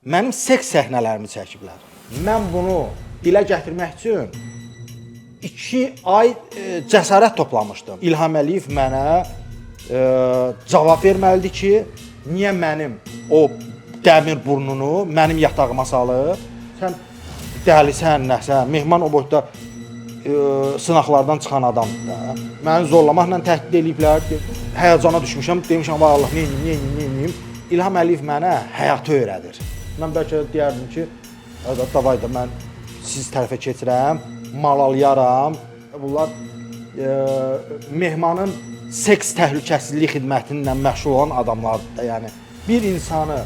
Mənim seks səhnələrimi çəkiblər. Mən bunu dilə gətirmək üçün 2 ay cəsarət toplamışdım. İlham Əliyev mənə cavab verməlidir ki, niyə mənim o dəmir burnunu mənim yatağıma salıb? Sən dəlisən, nəsən? Mehman o boyda sınaqlardan çıxan adamdır da. Məni zorlamaqla təhdid eləyiblər. Həyəcana düşmüşəm, demişəm vay Allah, nə edeyim, nə edeyim, nə edeyim. İlham Əliyev mənə həyatı öyrədir. Mən bəlkə də deyərdim ki, davay da mən siz tərəfə keçirəm, malalıyaram. Bunlar Mehmanın seks təhlükəsizlik xidməti ilə məşğul olan adamlardır da. Yəni bir insanı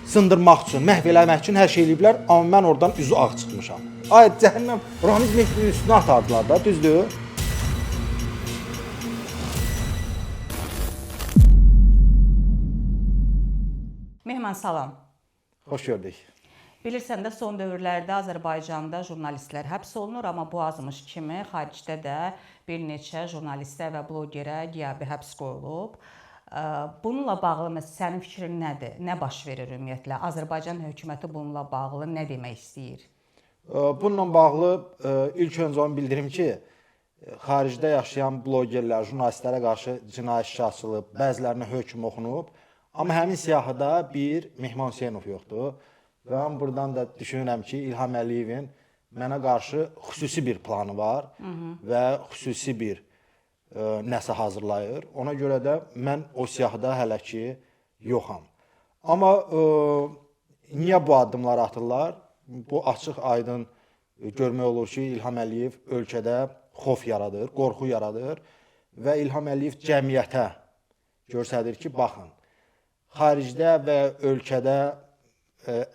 sındırmaq üçün, məhv eləmək üçün hər şey eləyiblər, amma mən oradan üzü ağ çıxmışam. Ay cəhənnəm, Ramiz Mehdinin üstünə atardılar da, düzdür? Mehman, salam. Xoş gördük. Bilirsən də son dövrlərdə Azərbaycanda jurnalistlər həbs olunur, amma bu azmış kimi xaricdə də bir neçə jurnalistə və blogerə qiyabi həbs qoyulub. Bununla bağlı məsələn sənin fikrin nədir? Nə baş verir ümumiyyətlə? Azərbaycan hökuməti bununla bağlı nə demək istəyir? Bununla bağlı ilk öncə onu bildirim ki, xaricdə yaşayan blogerlər, jurnalistlərə qarşı cinayət işi açılıb, bəzilərinə hökm oxunub. Amma həmin siyahıda bir Mehman Hüseynov yoxdur. Və mən buradan da düşünürəm ki, İlham Əliyevin mənə qarşı xüsusi bir planı var və xüsusi bir nəsə hazırlayır. Ona görə də mən o siyahıda hələ ki yoxam. Amma niyə bu addımları atırlar? Bu açıq aydın görmək olur ki, İlham Əliyev ölkədə xof yaradır, qorxu yaradır və İlham Əliyev cəmiyyətə göstərir ki, baxın, xaricdə və ölkədə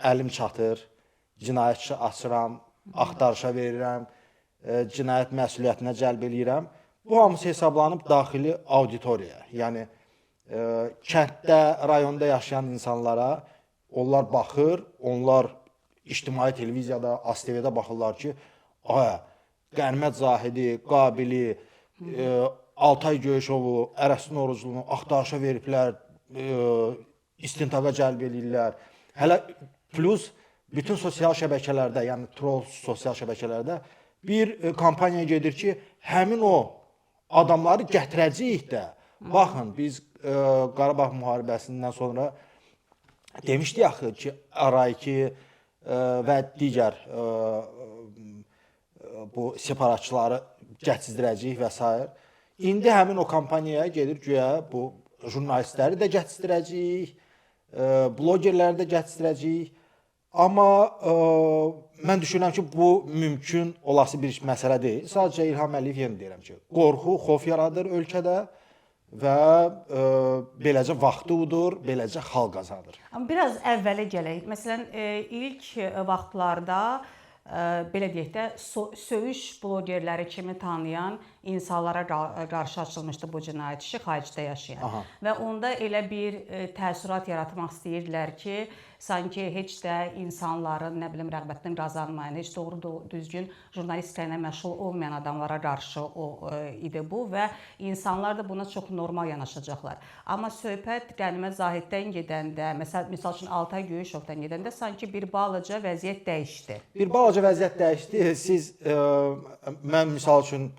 əlim çatır, cinayət işi açıram, axtarışa verirəm, cinayət məsuliyyətinə cəlb eləyirəm. Bu hamısı hesablanıb daxili auditoriyaya. Yəni kənddə, rayonda yaşayan insanlara onlar baxır, onlar ictimai televiziyada, ASTV-də baxırlar ki, ay, Qənimət Zahidi, Qabili, Altay Göyüşovu, Ərəstin Oruclunu axtarışa veriblər, istintaqa cəlb eləyirlər. Hələ plus bütün sosial şəbəkələrdə, yəni troll sosial şəbəkələrdə bir kampaniya gedir ki, həmin o adamları gətirəcəyik də. Baxın, biz Qarabağ müharibəsindən sonra demişdik axı ki, RA2 və digər bu separatçıları gətirəcəyik və s. İndi həmin o kampaniyaya gedir güya bu jurnalistləri də gətirəcəyik, blogerləri də gətirəcəyik. Amma mən düşünürəm ki, bu mümkün olası bir məsələ deyil. Sadəcə İlham Əliyev yenə deyirəm ki, qorxu, xof yaradır ölkədə və beləcə vaxtı udur, beləcə xal qazanır. Amma biraz əvvələ gələk. Məsələn, ilk vaxtlarda belə deyək də söyüş blogerləri kimi tanıyan insanlara qarşı açılmışdı bu cinayət işi xaricdə yaşayan. Aha. Və onda elə bir təəssürat yaratmaq istəyirdilər ki, sanki heç də insanların, nə bilim, rəğbətini qazanmayan, heç doğru düzgün jurnalistika ilə məşğul olmayan adamlara qarşı o idi bu və insanlar da buna çox normal yanaşacaqlar. Amma söhbət Qənimət Zahiddən gedəndə, məsəl misal üçün Altay Göyüşovdan gedəndə sanki bir balaca vəziyyət dəyişdi. Bir balaca vəziyyət dəyişdi. Siz mən misal üçün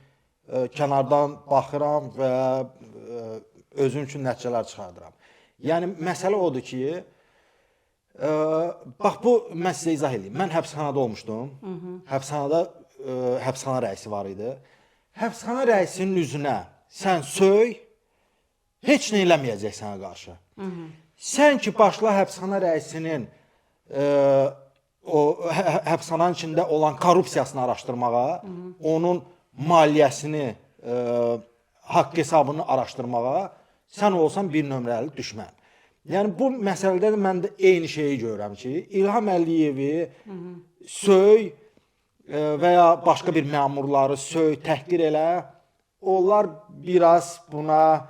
kənardan baxıram və özüm üçün nəticələr çıxardıram. Yəni məsələ odur ki, bax bu mən sizə izah eləyim. Mən həbsxanada olmuşdum. Həbsxanada həbsxana rəisi var idi. Həbsxana rəisinin üzünə sən söy, heç nə eləməyəcək sənə qarşı. Sən ki başla həbsxana rəisinin o həbsxananın içində olan korrupsiyasını araşdırmağa, onun maliyyəsini, haqq hesabını araşdırmağa, sən olsan bir nömrəli düşmən. Yəni bu məsələdə də mən də eyni şeyi görürəm ki, İlham Əliyevi söy və ya başqa bir məmurları söy, təhqir elə, onlar biraz buna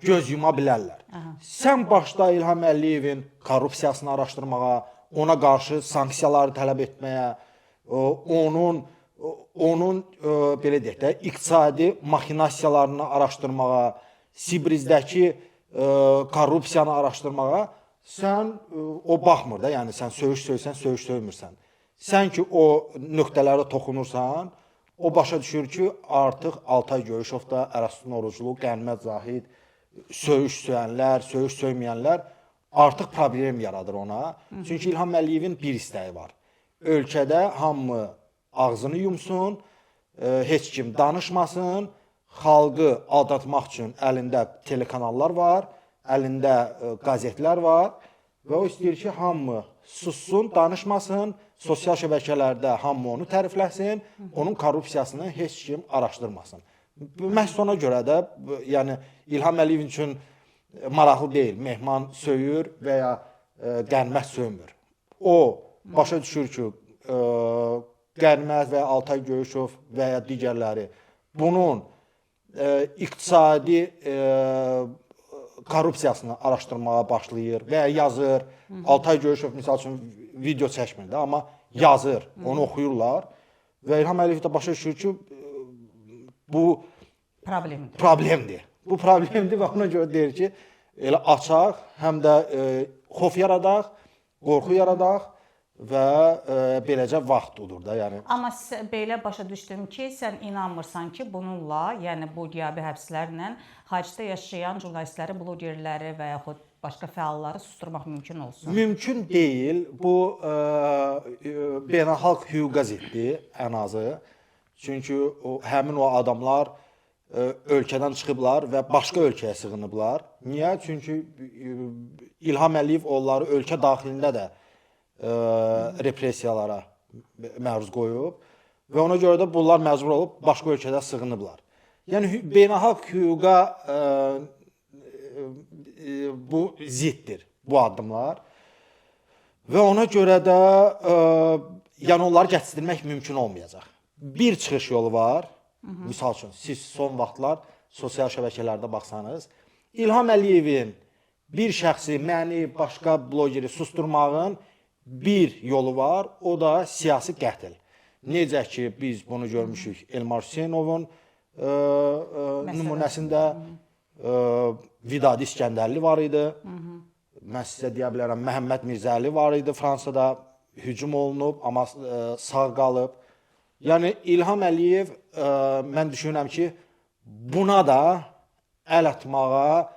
göz yuma bilərlər. Aha. Sən başla İlham Əliyevin korrupsiyasını araşdırmağa, ona qarşı sanksiyaları tələb etməyə, onun belə deyək də iqtisadi maxinasiyalarını araşdırmağa, Sibrizdəki korrupsiyanı araşdırmağa, Sən o baxmır da, yəni sən söyüş söysən, söyüş söymürsən. Sən ki o nöqtələrə toxunursan, o başa düşür ki, artıq Altay Görüşov da, Ərəstun Oruclu, Qənimət Zahid, söyüş söyənlər, söyüş söyməyənlər artıq problem yaradır ona. Çünki İlham Əliyevin bir istəyi var. Ölkədə hamı ağzını yumsun, heç kim danışmasın, xalqı aldatmaq üçün əlində telekanallar var, əlində qəzetlər var və o istəyir ki, hamı sussun, danışmasın, sosial şəbəkələrdə hamı onu tərifləsin, onun korrupsiyasını heç kim araşdırmasın. Məhz ona görə də, yəni İlham Əliyev üçün maraqlı deyil, Mehman söyür və ya Qənimət söymür. O başa düşür ki, Qənimət və ya Altay Görüşov və ya digərləri bunun iqtisadi korrupsiyasını araşdırmağa başlayır və ya yazır. Altay Görüşov misal üçün video çəkmir də, amma yazır, onu oxuyurlar və İlham Əliyev də başa düşür ki, bu problemdir. Problemdir. Bu problemdir və ona görə deyir ki, elə açaq, həm də xof yaradaq, qorxu yaradaq və beləcə vaxt udur da, yəni. Amma belə başa düşdüm ki, sən inanmırsan ki, bununla, yəni bu qiyabi həbslərlə xaricdə yaşayan jurnalistləri, blogerləri və yaxud başqa fəalları susturmaq mümkün olsun. Mümkün deyil. Bu beynəlxalq hüquqa ziddir ən azı. Çünki o həmin o adamlar ölkədən çıxıblar və başqa ölkəyə sığınıblar. Niyə? Çünki İlham Əliyev onları ölkə daxilində də repressiyalara məruz qoyub və ona görə də bunlar məcbur olub başqa ölkədə sığınıblar. Yəni beynəlxalq hüquqa bu ziddir, bu addımlar. Və ona görə də yəni onları gətirmək mümkün olmayacaq. Bir çıxış yolu var. Misal üçün, siz son vaxtlar sosial şəbəkələrdə baxsanız, İlham Əliyevin bir şəxsi, məni, başqa blogeri susturmağın bir yolu var, o da siyasi qətl. Necə ki, biz bunu görmüşük Elmar Hüseynovun nümunəsində, Vidadi İskəndərli var idi. Mən sizə deyə bilərəm, Məhəmməd Mirzəli var idi Fransada, hücum olunub, amma sağ qalıb. Yəni İlham Əliyev mən düşünürəm ki, buna da əl atmağa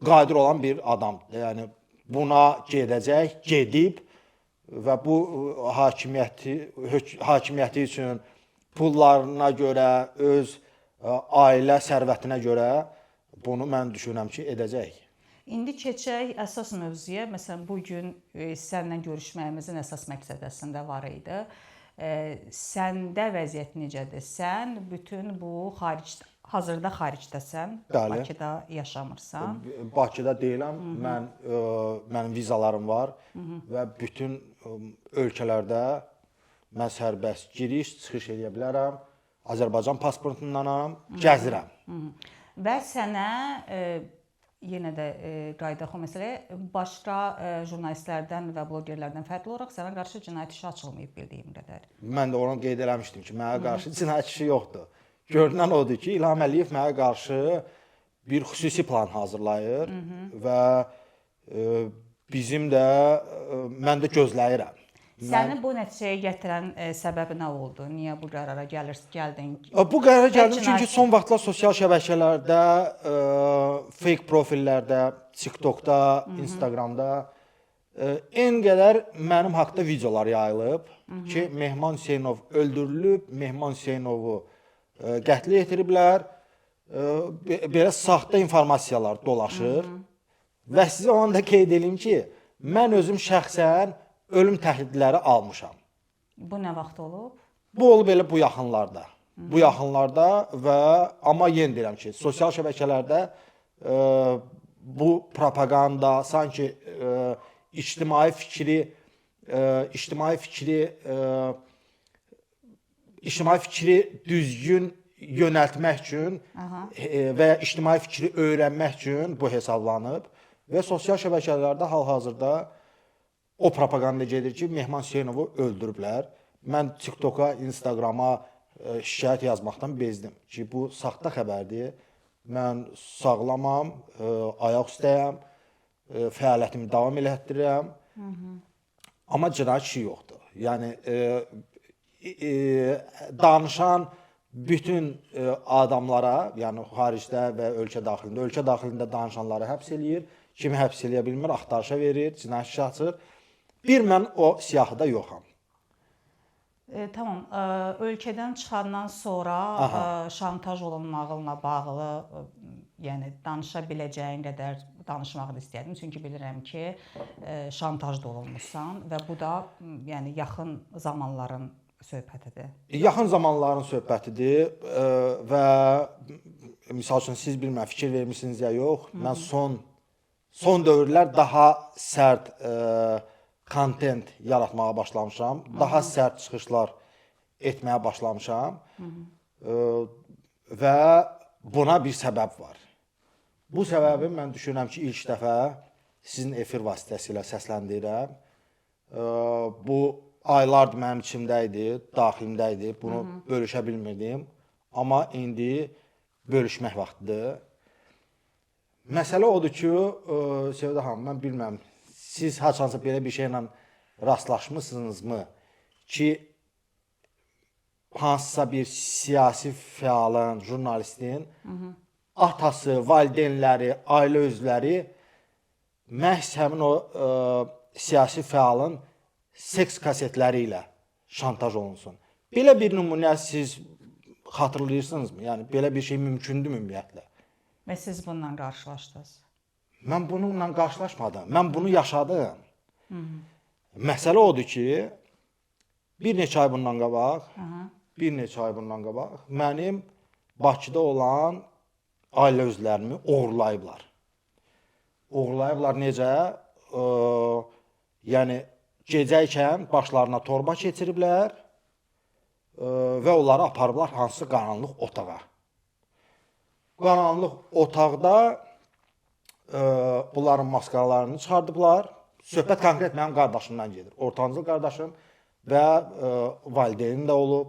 qadir olan bir adamdır. Yəni buna gedəcək, gedib və bu hakimiyyəti üçün pullarına görə, öz ailə sərvətinə görə bunu mən düşünürəm ki, edəcək. İndi keçək əsas mövzuya. Məsələn, bu gün səninlə görüşməyimizin əsas məqsədi əslində var idi. Səndə vəziyyət necədir? Sən bütün bu hazırda xaricdəsən, Bəli. Bakıda yaşamırsan. Bakıda deyiləm. Mən mənim vizalarım var və bütün ölkələrdə mən sərbəst giriş, çıxış edə bilərəm. Azərbaycan pasportundanam, gəzirəm. Və sənə yenə də qayıdaq o məsələyə, başqa jurnalistlərdən və blogerlərdən fərqli olaraq sənə qarşı cinayət işi açılmayıb bildiyim qədər. Mən də onu qeyd eləmişdim ki, mənə qarşı cinayət işi yoxdur. Görünən odur ki, İlham Əliyev mənə qarşı bir xüsusi plan hazırlayır və bizim də mən də gözləyirəm. Səni bu nəticəyə gətirən səbəb nə oldu? Niyə bu qərara gəldin? Bu qərara gəldim çünki son vaxtlar sosial şəbəkələrdə, fake profillərdə, TikTokda, Instagramda en qədər mənim haqda videolar yayılıb ki, Mehman Hüseynov öldürülüb, Mehman Hüseynovu qətlə yetiriblər. Belə saxta informasiyalar dolaşır. Və sizə onu da qeyd eləyim ki, mən özüm şəxsən ölüm təhdidləri almışam. Bu nə vaxt olub? Bu olub elə bu yaxınlarda. Bu yaxınlarda və amma yenə deyirəm ki, sosial şəbəkələrdə bu propaganda sanki ictimai fikri düzgün yönəltmək üçün və ya ictimai fikri öyrənmək üçün bu hesablanıb və sosial şəbəkələrdə hal-hazırda o propaganda gedir ki, Mehman Hüseynovu öldürüblər. Mən TikToka, Instagrama şikayət yazmaqdan bezdim ki, bu saxta xəbərdir. Mən sağlamam, ayaq üstəyəm Fəaliyyətimi davam elətdirirəm. Amma cinayət işi yoxdur. Yəni danışan bütün adamlara, yəni xaricdə və ölkə daxilində, ölkə daxilində danışanları həbs eləyir, kimi həbs eləyə bilmir, axtarışa verir, cinayət işi açır. Bir mən o siyahıda yoxam. Tamam. Ölkədən çıxandan sonra şantaj olunmağınla bağlı, yəni danışa biləcəyin qədər danışmağını istəyərdim. Çünki bilirəm ki, şantajda olunmusan və bu da yəni yaxın zamanların söhbətidir. Yaxın zamanların söhbətidir və misal üçün siz bilmirəm fikir vermisiniz ya yox, mən son dövrlər daha sərt kontent yaratmağa başlamışam. Daha sərt çıxışlar etməyə başlamışam. Və buna bir səbəb var. Bu səbəbi mən düşünürəm ki, ilk dəfə sizin efir vasitəsilə səsləndirirəm. Bu aylardır mənim içimdə idi, daxilimdə idi. Bunu bölüşə bilmirdim. Amma indi bölüşmək vaxtıdır. Məsələ odur ki, Sevda xanım, mən bilmirəm, siz haçansa belə bir şeylə rastlaşmısınızmı ki, hansısa bir siyasi fəalın, jurnalistin atası, valideynləri, ailə üzvləri məhz həmin o siyasi fəalın seks kasetləri ilə şantaj olunsun. Belə bir nümunə siz xatırlayırsınızmı? Yəni belə bir şey mümkündürmü ümumiyyətlə? Və siz bununla qarşılaşdınız. Mən bununla qarşılaşmadım. Mən bunu yaşadım. Məsələ odur ki, bir neçə ay bundan qabaq, bir neçə ay bundan qabaq mənim Bakıda olan ailə üzvlərimi oğurlayıblar. Oğurlayıblar necə? Yəni gecəykən başlarına torba keçiriblər və onları aparıblar hansı qaranlıq otağa. Qaranlıq otaqda bunların maskalarını çıxardıblar. Söhbət konkret mənim qardaşımdan gedir. Ortancıl qardaşım və valideynim də olub.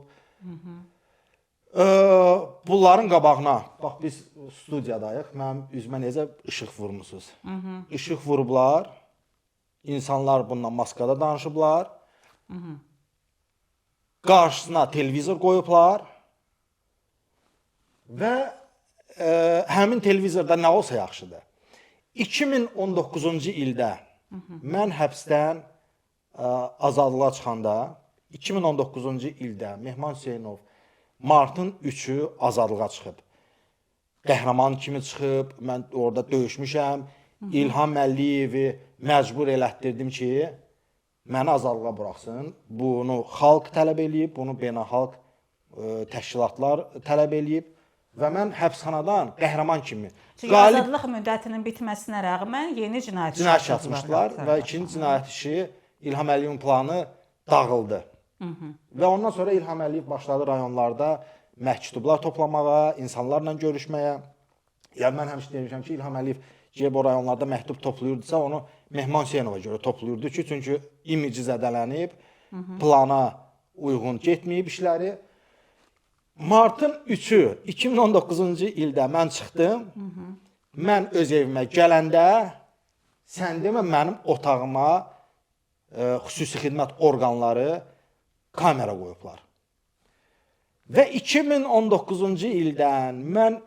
Bunların qabağına, bax biz studiyadayıq. Mənim üzümə necə işıq vurmusunuz? İşıq vurublar. İnsanlar bununla maskada danışıblar. Qarşısına televizor qoyublar. Və həmin televizorda nə olsa yaxşıdır. 2019-cu ildə mən həbsdən azadlığa çıxanda 2019-cu ildə Mehman Hüseynov martın 3-ü azadlığa çıxıb. Qəhrəman kimi çıxıb, mən orada döyüşmüşəm. İlham Əliyevi məcbur elətdirdim ki, məni azadlığa buraxsın. Bunu xalq tələb eləyib, bunu beynəlxalq təşkilatlar tələb eləyib və mən həbsxanadan qəhrəman kimi Çünki qalib azadlıq müddətinin bitməsinə rəğmən yeni cinayət işi açmışdılar və ikinci cinayət işi İlham Əliyevin planı dağıldı. Və ondan sonra İlham Əliyev başladı rayonlarda məktublar toplamağa, insanlarla görüşməyə. Yəni mən həmişə demişəm ki, İlham Əliyev gedib o rayonlarda məktub toplayırdısa, onu Mehman Hüseynova görə toplayırdı ki, çünki imici zədələnib, plana uyğun getməyib işləri. Martın 3-ü 2019-cu ildə mən çıxdım. Mən öz evimə gələndə sən demə mənim otağıma xüsusi xidmət orqanları kamera qoyublar. Və 2019-cu ildən mən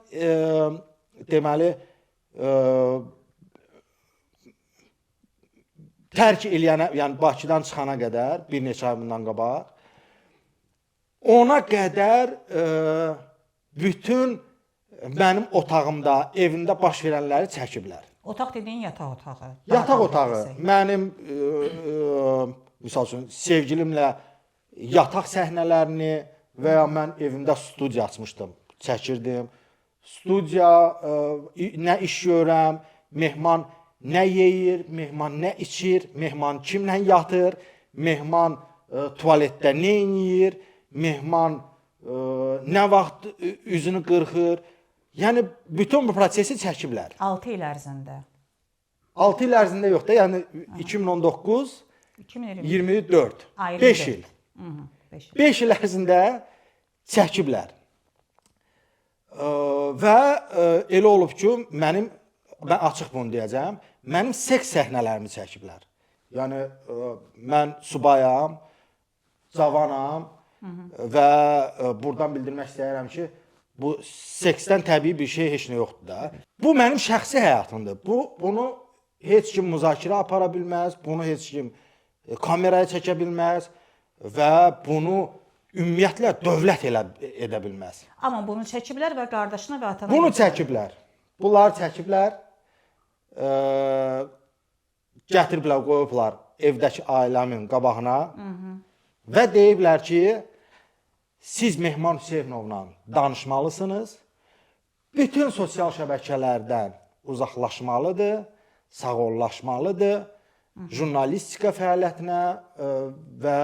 deməli tərk eləyənə, yəni Bakıdan çıxana qədər bir neçə ay bundan qabaq ona qədər bütün mənim otağımda, evimdə baş verənləri çəkiblər. Otaq dediyin yataq otağı. Yataq otağı. Mənim misal üçün sevgilimlə yataq səhnələrini və ya mən evimdə studiya açmışdım, çəkirdim. Studiya nə iş görürəm, mehman nə yeyir, mehman nə içir, mehman kimlə yatır, mehman tualetdə nə eləyir, mehman nə vaxt üzünü qırxır. Yəni bütün bu prosesi çəkiblər. 6 il ərzində. 6 il ərzində yox da, yəni 2019 2020 24 5 il. 5 il. 5 il ərzində çəkiblər. Və elə olub ki, mən açıq bunu deyəcəm. Mənim seks səhnələrimi çəkiblər. Yəni mən subayam, cavanam və buradan bildirmək istəyirəm ki, bu seksdən təbii bir şey heç nə yoxdur da. Bu mənim şəxsi həyatımdır. Bunu heç kim müzakirə apara bilməz, bunu heç kim kameraya çəkə bilməz və bunu ümumiyyətlə dövlət elə edə bilməz. Amma bunu çəkiblər və qardaşına və atana Bunu çəkiblər. Bunları çəkiblər. Gətiriblər, qoyublar evdəki ailəmin qabağına. Və deyiblər ki, siz Mehman Hüseynovla danışmalısınız. Bütün sosial şəbəkələrdən uzaqlaşmalıdır, sağollaşmalıdır. Jurnalistika fəaliyyətinə və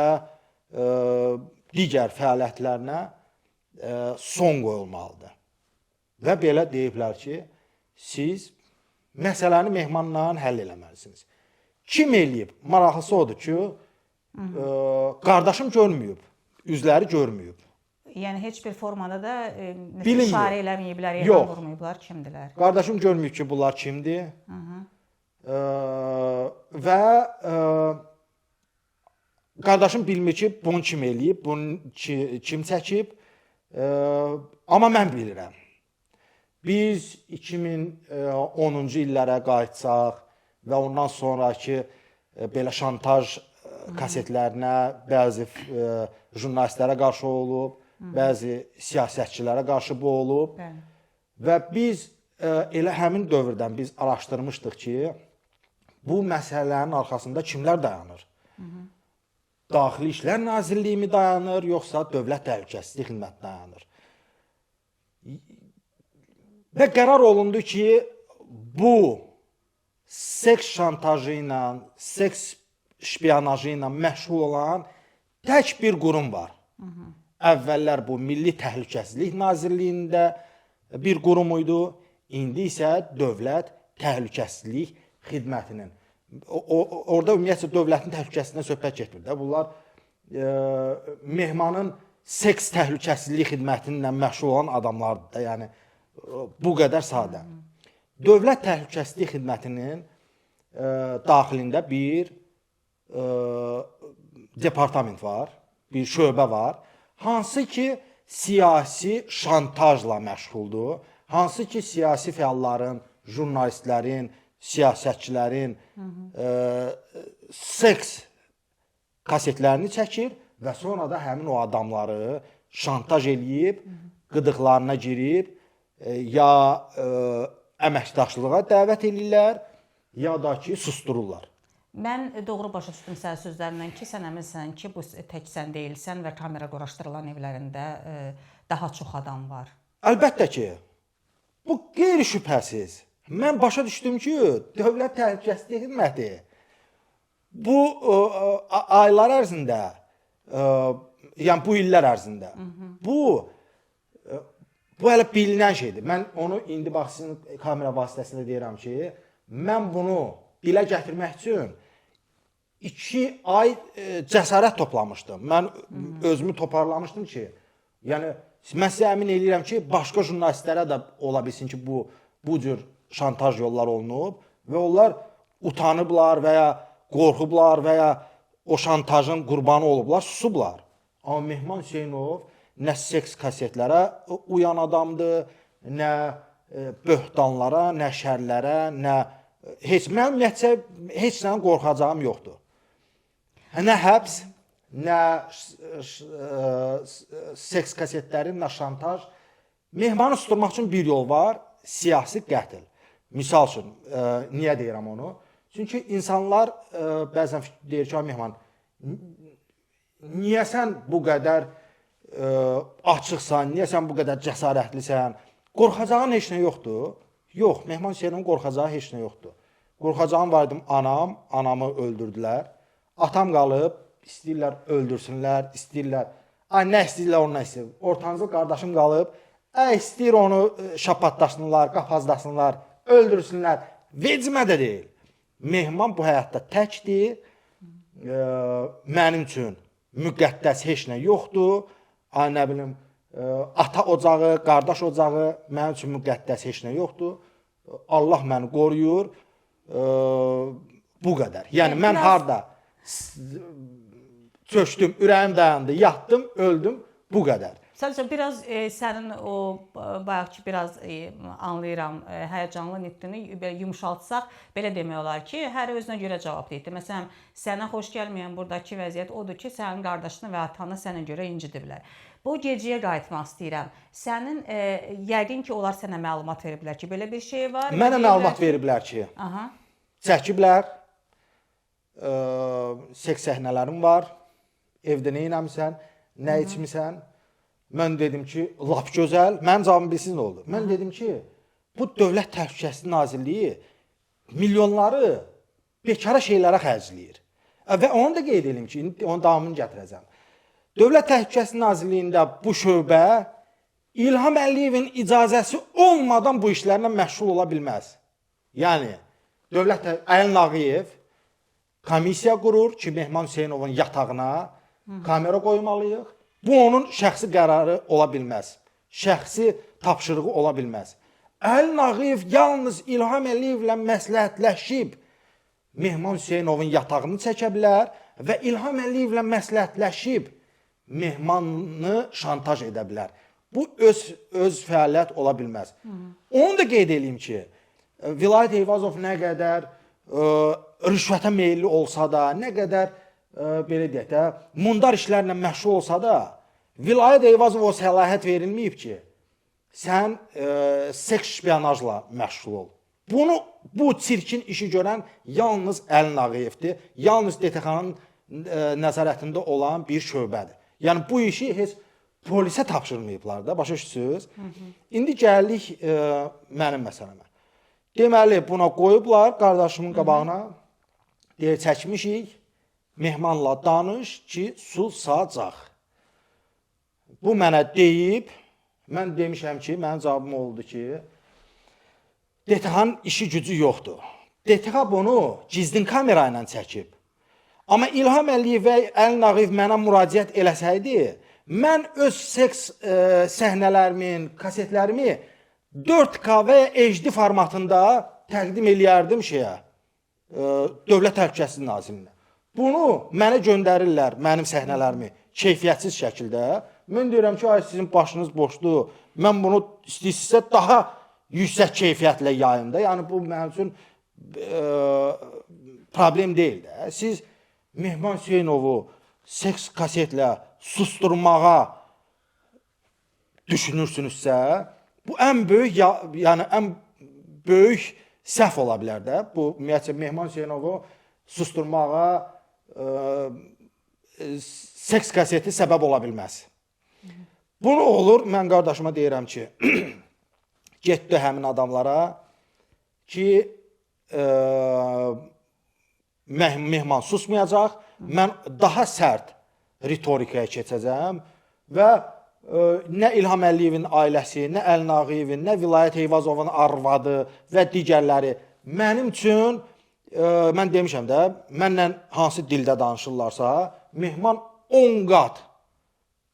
digər fəaliyyətlərinə son qoyulmalıdır. Və belə deyiblər ki, siz məsələni Mehmanla həll eləməlisiniz. Kim eləyib? Maraqlısı odur ki, qardaşım görməyib, üzləri görməyib. Yəni heç bir formada da işarə eləməyiblər, Yox. vurmayıblar, kimdilər? Qardaşım görməyib ki, bunlar kimdir. Və qardaşım bilmir ki, bunu kim eləyib, bunu kim çəkib. Amma mən bilirəm. Biz 2010-cu illərə qayıtsaq və ondan sonrakı belə şantaj kasetlərinə, bəzi jurnalistlərə qarşı olub, bəzi siyasətçilərə qarşı bu olub. Bəli. Və biz elə həmin dövrdən biz araşdırmışdıq ki, bu məsələnin arxasında kimlər dayanır? Daxili İşlər Nazirliyi mi dayanır, yoxsa Dövlət Təhlükəsizlik Xidməti dayanır? Və qərar olundu ki, bu seks şantajı ilə, seks şpiyonajı ilə məşğul olan tək bir qurum var. Əvvəllər bu Milli Təhlükəsizlik Nazirliyində bir qurum idi, indi isə Dövlət Təhlükəsizlik Xidmətinin. Orada ümumiyyətcə dövlətin təhlükəsizliyindən söhbət getmir də. Bunlar Mehmanın seks təhlükəsizlik xidməti ilə məşğul olan adamlardır da. Yəni bu qədər sadə. Dövlət Təhlükəsizlik Xidmətinin daxilində bir departament var, bir şöbə var, hansı ki siyasi şantajla məşğuldur, hansı ki siyasi fəalların, jurnalistlərin, siyasətçilərin seks kasetlərini çəkir və sonra da həmin o adamları şantaj eləyib, qıdıqlarına girib, ya əməkdaşlığa dəvət eləyirlər, ya da ki susdururlar. Mən doğru başa düşdüm sənin sözlərindən ki, sən əminsən ki, bu tək sən deyilsən və kamera quraşdırılan evlərində daha çox adam var. Əlbəttə ki, bu qeyri-şübhəsiz. Mən başa düşdüm ki, Dövlət Təhlükəsizlik Xidməti bu aylar ərzində, yəni bu illər ərzində, bu hələ bilinən şeydir. Mən onu indi bax sizin kamera vasitəsilə deyirəm ki, mən bunu dilə gətirmək üçün 2 ay cəsarət toplamışdım. Mən özümü toparlamışdım ki, yəni mən sizə əmin eləyirəm ki, başqa jurnalistlərə də ola bilsin ki, bu cür şantaj yollar olunub və onlar utanıblar və ya qorxublar və ya o şantajın qurbanı olublar, susublar. Amma Mehman Hüseynov nə seks kasetlərə uyan adamdır, nə böhtanlara, nə şərlərə, nə heç mənim ümumiyyətcə heç nədən qorxacağım yoxdur. Nə həbs, nə seks kasetləri, nə şantaj. Mehmanı susturmaq üçün bir yol var, siyasi qətl. Misal üçün, niyə deyirəm onu? Çünki insanlar bəzən deyir ki, Mehman, niyə sən bu qədər açıqsan, niyə sən bu qədər cəsarətlisən? Qorxacağın heç nə yoxdur. Yox, Mehman Hüseynovun qorxacağı heç nə yoxdur. Qorxacağım var idim, anam, anamı öldürdülər. Atam qalıb, istəyirlər öldürsünlər, istəyirlər. Ay, nə istəyirlər, onu nə istəyir. Ortancıl qardaşım qalıb, istəyir onu şapatlasınlar, qapazlasınlar, öldürsünlər. Vecimə də deyil. Mehman bu həyatda təkdir. Mənim üçün müqəddəs heç nə yoxdur. Ay, nə bilim, ata ocağı, qardaş ocağı mənim üçün müqəddəs heç nə yoxdur. Allah məni qoruyur. Bu qədər. Yəni mən harda çökdüm, ürəyim dayandı, yatdım, öldüm, bu qədər. Sadəcə biraz sənin o bayaqki biraz anlayıram, həyəcanlı nitqini belə yumşaltsaq, belə demək olar ki, hər özünə görə cavab deyirdi. Məsələn, sənə xoş gəlməyən burdakı vəziyyət odur ki, sənin qardaşını və atanı sənə görə incidiblər. Bu gecəyə qayıtmaq istəyirəm. Sənin yəqin ki, onlar sənə məlumat veriblər ki, belə bir şey var. Mənə məlumat veriblər ki, aha, çəkiblər. Seks səhnələrim var. Evdə nə etmisən, nə içmisən? Mən dedim ki, lap gözəl. Mənim cavabım bilirsiz nə oldu? Mən dedim ki, bu Dövlət Təhlükəsizlik Nazirliyi milyonları bekara şeylərə xərcləyir. Və onu da qeyd edim ki, indi onun davamını gətirəcəm. Dövlət Təhlükəsizlik Nazirliyində bu şöbə İlham Əliyevin icazəsi olmadan bu işlərlə məşğul ola bilməz. Yəni Dövlət Əli Nağıyev komissiya qurur ki, Mehman Hüseynovun yatağına kamera qoymalıyıq. Bu onun şəxsi qərarı ola bilməz. Şəxsi tapşırığı ola bilməz. Əli Nağıyev yalnız İlham Əliyevlə məsləhətləşib Mehman Hüseynovun yatağını çəkə bilər və İlham Əliyevlə məsləhətləşib Mehmanı şantaj edə bilər. Bu öz fəaliyyət ola bilməz. Onu da qeyd eləyim ki, Vilayət Eyvazov nə qədər rüşvətə meyilli olsa da, nə qədər belə deyək də, mundar işlərlə məşğul olsa da, Vilayət Eyvazova o səlahiyyət verilməyib ki, sən seks şpionajla məşğul ol. Bunu, bu çirkin işi görən yalnız Əli Nağıyevdir. Yalnız DTX-nın nəzarətində olan bir şöbədir. Yəni bu işi heç polisə tapşırmayıblar da, başa düşürsüz? İndi gəldik mənim məsələmə. Deməli, buna qoyublar qardaşımın qabağına. Deyir, çəkmişik. Mehmanla danış ki, susacaq. Bu mənə deyib, mən demişəm ki, mənim cavabım oldu ki, DTX-nın işi gücü yoxdur. DTX bunu gizlin kamera ilə çəkib. Amma İlham Əliyev və Əli Nağıyev mənə müraciət eləsəydi, mən öz seks səhnələrimin, kasetlərimi 4K və ya HD formatında təqdim eləyərdim şeyə, Dövlət Təhlükəsizlik Nazirliyinə. Bunu mənə göndərirlər, mənim səhnələrimi keyfiyyətsiz şəkildə. Mən deyirəm ki, ay sizin başınız boşdur. Mən bunu istəyirsinizsə daha yüksək keyfiyyətlə yayım da. Yəni bu mənim üçün problem deyil də. Siz Mehman Hüseynovu seks kasetlə susturmağa düşünürsünüzsə, bu ən böyük yəni ən böyük səhv ola bilər də. Bu ümumiyyətcə Mehman Hüseynovu susturmağa seks kaseti səbəb ola bilməz. Bunu olur, mən qardaşıma deyirəm ki, getdi həmin adamlara ki, Mehman susmayacaq, mən daha sərt ritorikaya keçəcəm və nə İlham Əliyevin ailəsi, nə Əli Nağıyevin, nə Vilayət Eyvazovun arvadı və digərləri mənim üçün, mən demişəm də, mənlə hansı dildə danışırlarsa, Mehman 10 qat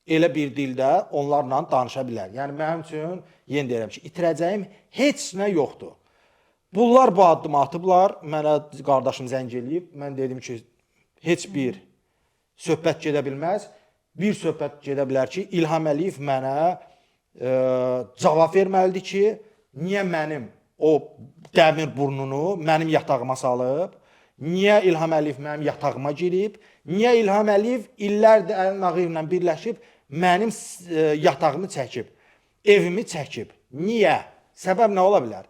elə bir dildə onlarla danışa bilər. Yəni mənim üçün, yenə deyirəm ki, itirəcəyim heç nə yoxdur. Bunlar bu addımı atıblar. Mənə qardaşım zəng eləyib. Mən dedim ki, heç bir söhbət gedə bilməz. Bir söhbət gedə bilər ki, İlham Əliyev mənə cavab verməlidir ki, niyə mənim o dəmir burnunu mənim yatağıma salıb, niyə İlham Əliyev mənim yatağıma girib, niyə İlham Əliyev illərdir Əli Nağıyevlə birləşib mənim yatağımı çəkib, evimi çəkib. Niyə? Səbəb nə ola bilər?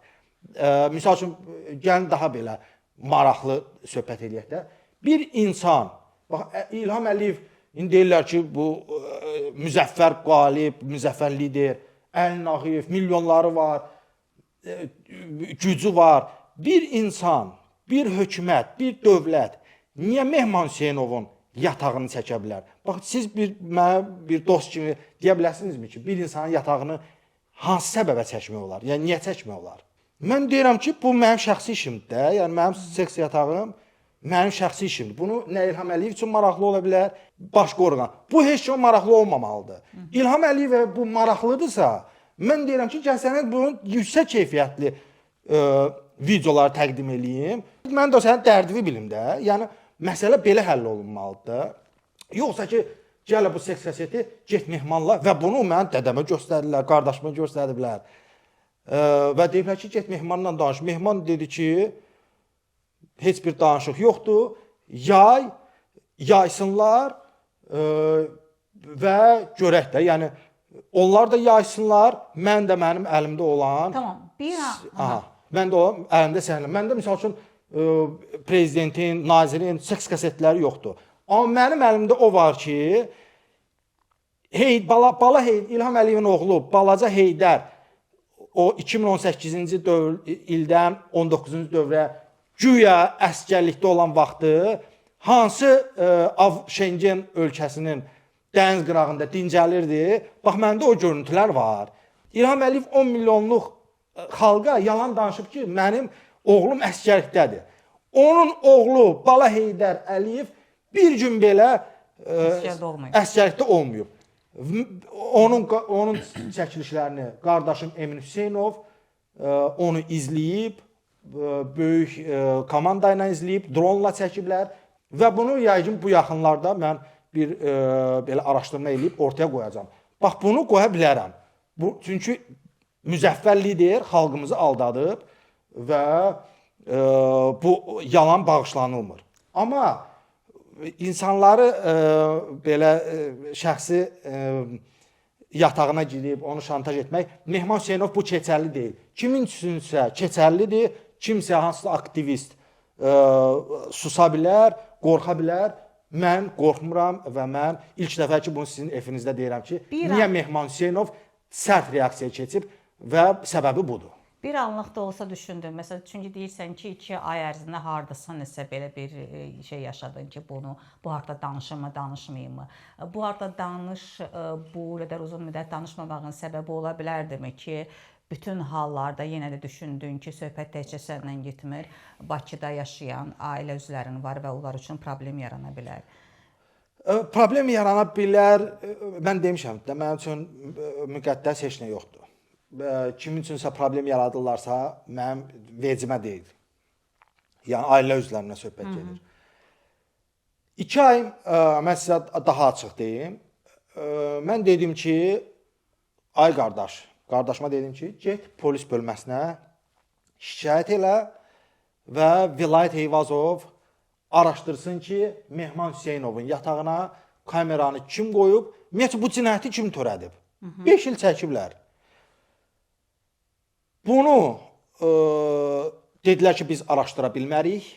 Misal üçün, gəlin daha belə maraqlı söhbət eləyək də. Bir insan, bax İlham Əliyev, indi deyirlər ki, bu müzəffər qalib, müzəffər lider, Əli Nağıyev, milyonları var, gücü var. Bir insan, bir hökumət, bir dövlət niyə Mehman Hüseynovun yatağını çəkə bilər? Bax, siz mənə bir dost kimi deyə bilərsinizmi ki, bir insanın yatağını hansı səbəbə çəkmək olar? Yəni niyə çəkmək olar? Mən deyirəm ki, bu mənim şəxsi işimdir də. Yəni mənim seks yatağım mənim şəxsi işimdir. Bunu nə İlham Əliyev üçün maraqlı ola bilər, başqa orqan. Bu heç kimə maraqlı olmamalıdır. İlham Əliyevə bu maraqlıdırsa, mən deyirəm ki, gəlsəniz bunun yüksək keyfiyyətli videoları təqdim eləyim. Mən də sənin dərdini bilim də. Yəni məsələ belə həll olunmalıdır da. Yoxsa ki, gəl bu seks kaseti, get Mehmanla və bunu mən dədəmə göstərdilər, qardaşıma göstərdilər. Və deyiblər ki, get Mehmanla danış. Mehman dedi ki, heç bir danışıq yoxdur. Yaysınlar və görək də. Yəni onlar da yaysınlar, mən də mənim əlimdə olan. Tamam. Bir an. Aha. Mən də o əlimdə səhnə. Məndə misal üçün prezidentin, nazirin seks kasetləri yoxdur. Amma mənim əlimdə o var ki, Bala İlham Əliyevin oğlu balaca Heydər o 2018-ci dövr ildən 19-cu dövrə güya əsgərlikdə olan vaxtı hansı Şengen ölkəsinin dəniz qırağında dincəlirdi. Bax məndə o görüntülər var. İlham Əliyev 10 milyonluq xalqa yalan danışıb ki, mənim oğlum əsgərlikdədir. Onun oğlu Bala Heydər Əliyev bir gün belə əsgərlikdə olmayıb. Onun çəkilişlərini qardaşım Emin Hüseynov onu izləyib, böyük komanda ilə izləyib, dronla çəkiblər və bunu yəqin bu yaxınlarda mən bir belə araşdırma eləyib ortaya qoyacağam. Bax bunu qoya bilərəm. Bu çünki müzəffər lider xalqımızı aldadıb və bu yalan bağışlanılmır. Amma insanları belə şəxsi yatağına girib onu şantaj etmək, Mehman Hüseynov bu keçərli deyil. Kimin üçünsə keçərlidir, kimsə hansısa aktivist susa bilər, qorxa bilər. Mən qorxmuram və mən ilk dəfə ki bunu sizin efinizdə deyirəm ki, niyə Mehman Hüseynov sərt reaksiya keçib və səbəbi budur. Bir anlıq da olsa düşündüm. Məsələn, çünki deyirsən ki, 2 ay ərzində hardasa nəsə belə bir şey yaşadın ki, bunu bu haqda danışımı, danışmayımı. Bu haqda bu qədər uzun müddət danışmamağın səbəbi ola bilərdimi ki, bütün hallarda yenə də düşündün ki, söhbət təkcə səndən getmir. Bakıda yaşayan ailə üzvlərin var və onlar üçün problem yarana bilər. Problem yarana bilər. Mən demişəm də, mənim üçün müqəddəs heç nə yoxdur. Kimin üçünsə problem yaradırlarsa, mənim vecimə deyil. Yəni ailə üzvlərimlə söhbət gedir. 2 ay mən sizə daha açıq deyim. Mən dedim ki, ay qardaş, qardaşıma dedim ki, get polis bölməsinə şikayət elə və Vilayət Eyvazov araşdırsın ki, Mehman Hüseynovun yatağına kameranı kim qoyub, ümumiyyətcə bu cinayəti kim törədib? 5 il çəkiblər. Bunu dedilər ki, biz araşdıra bilmərik.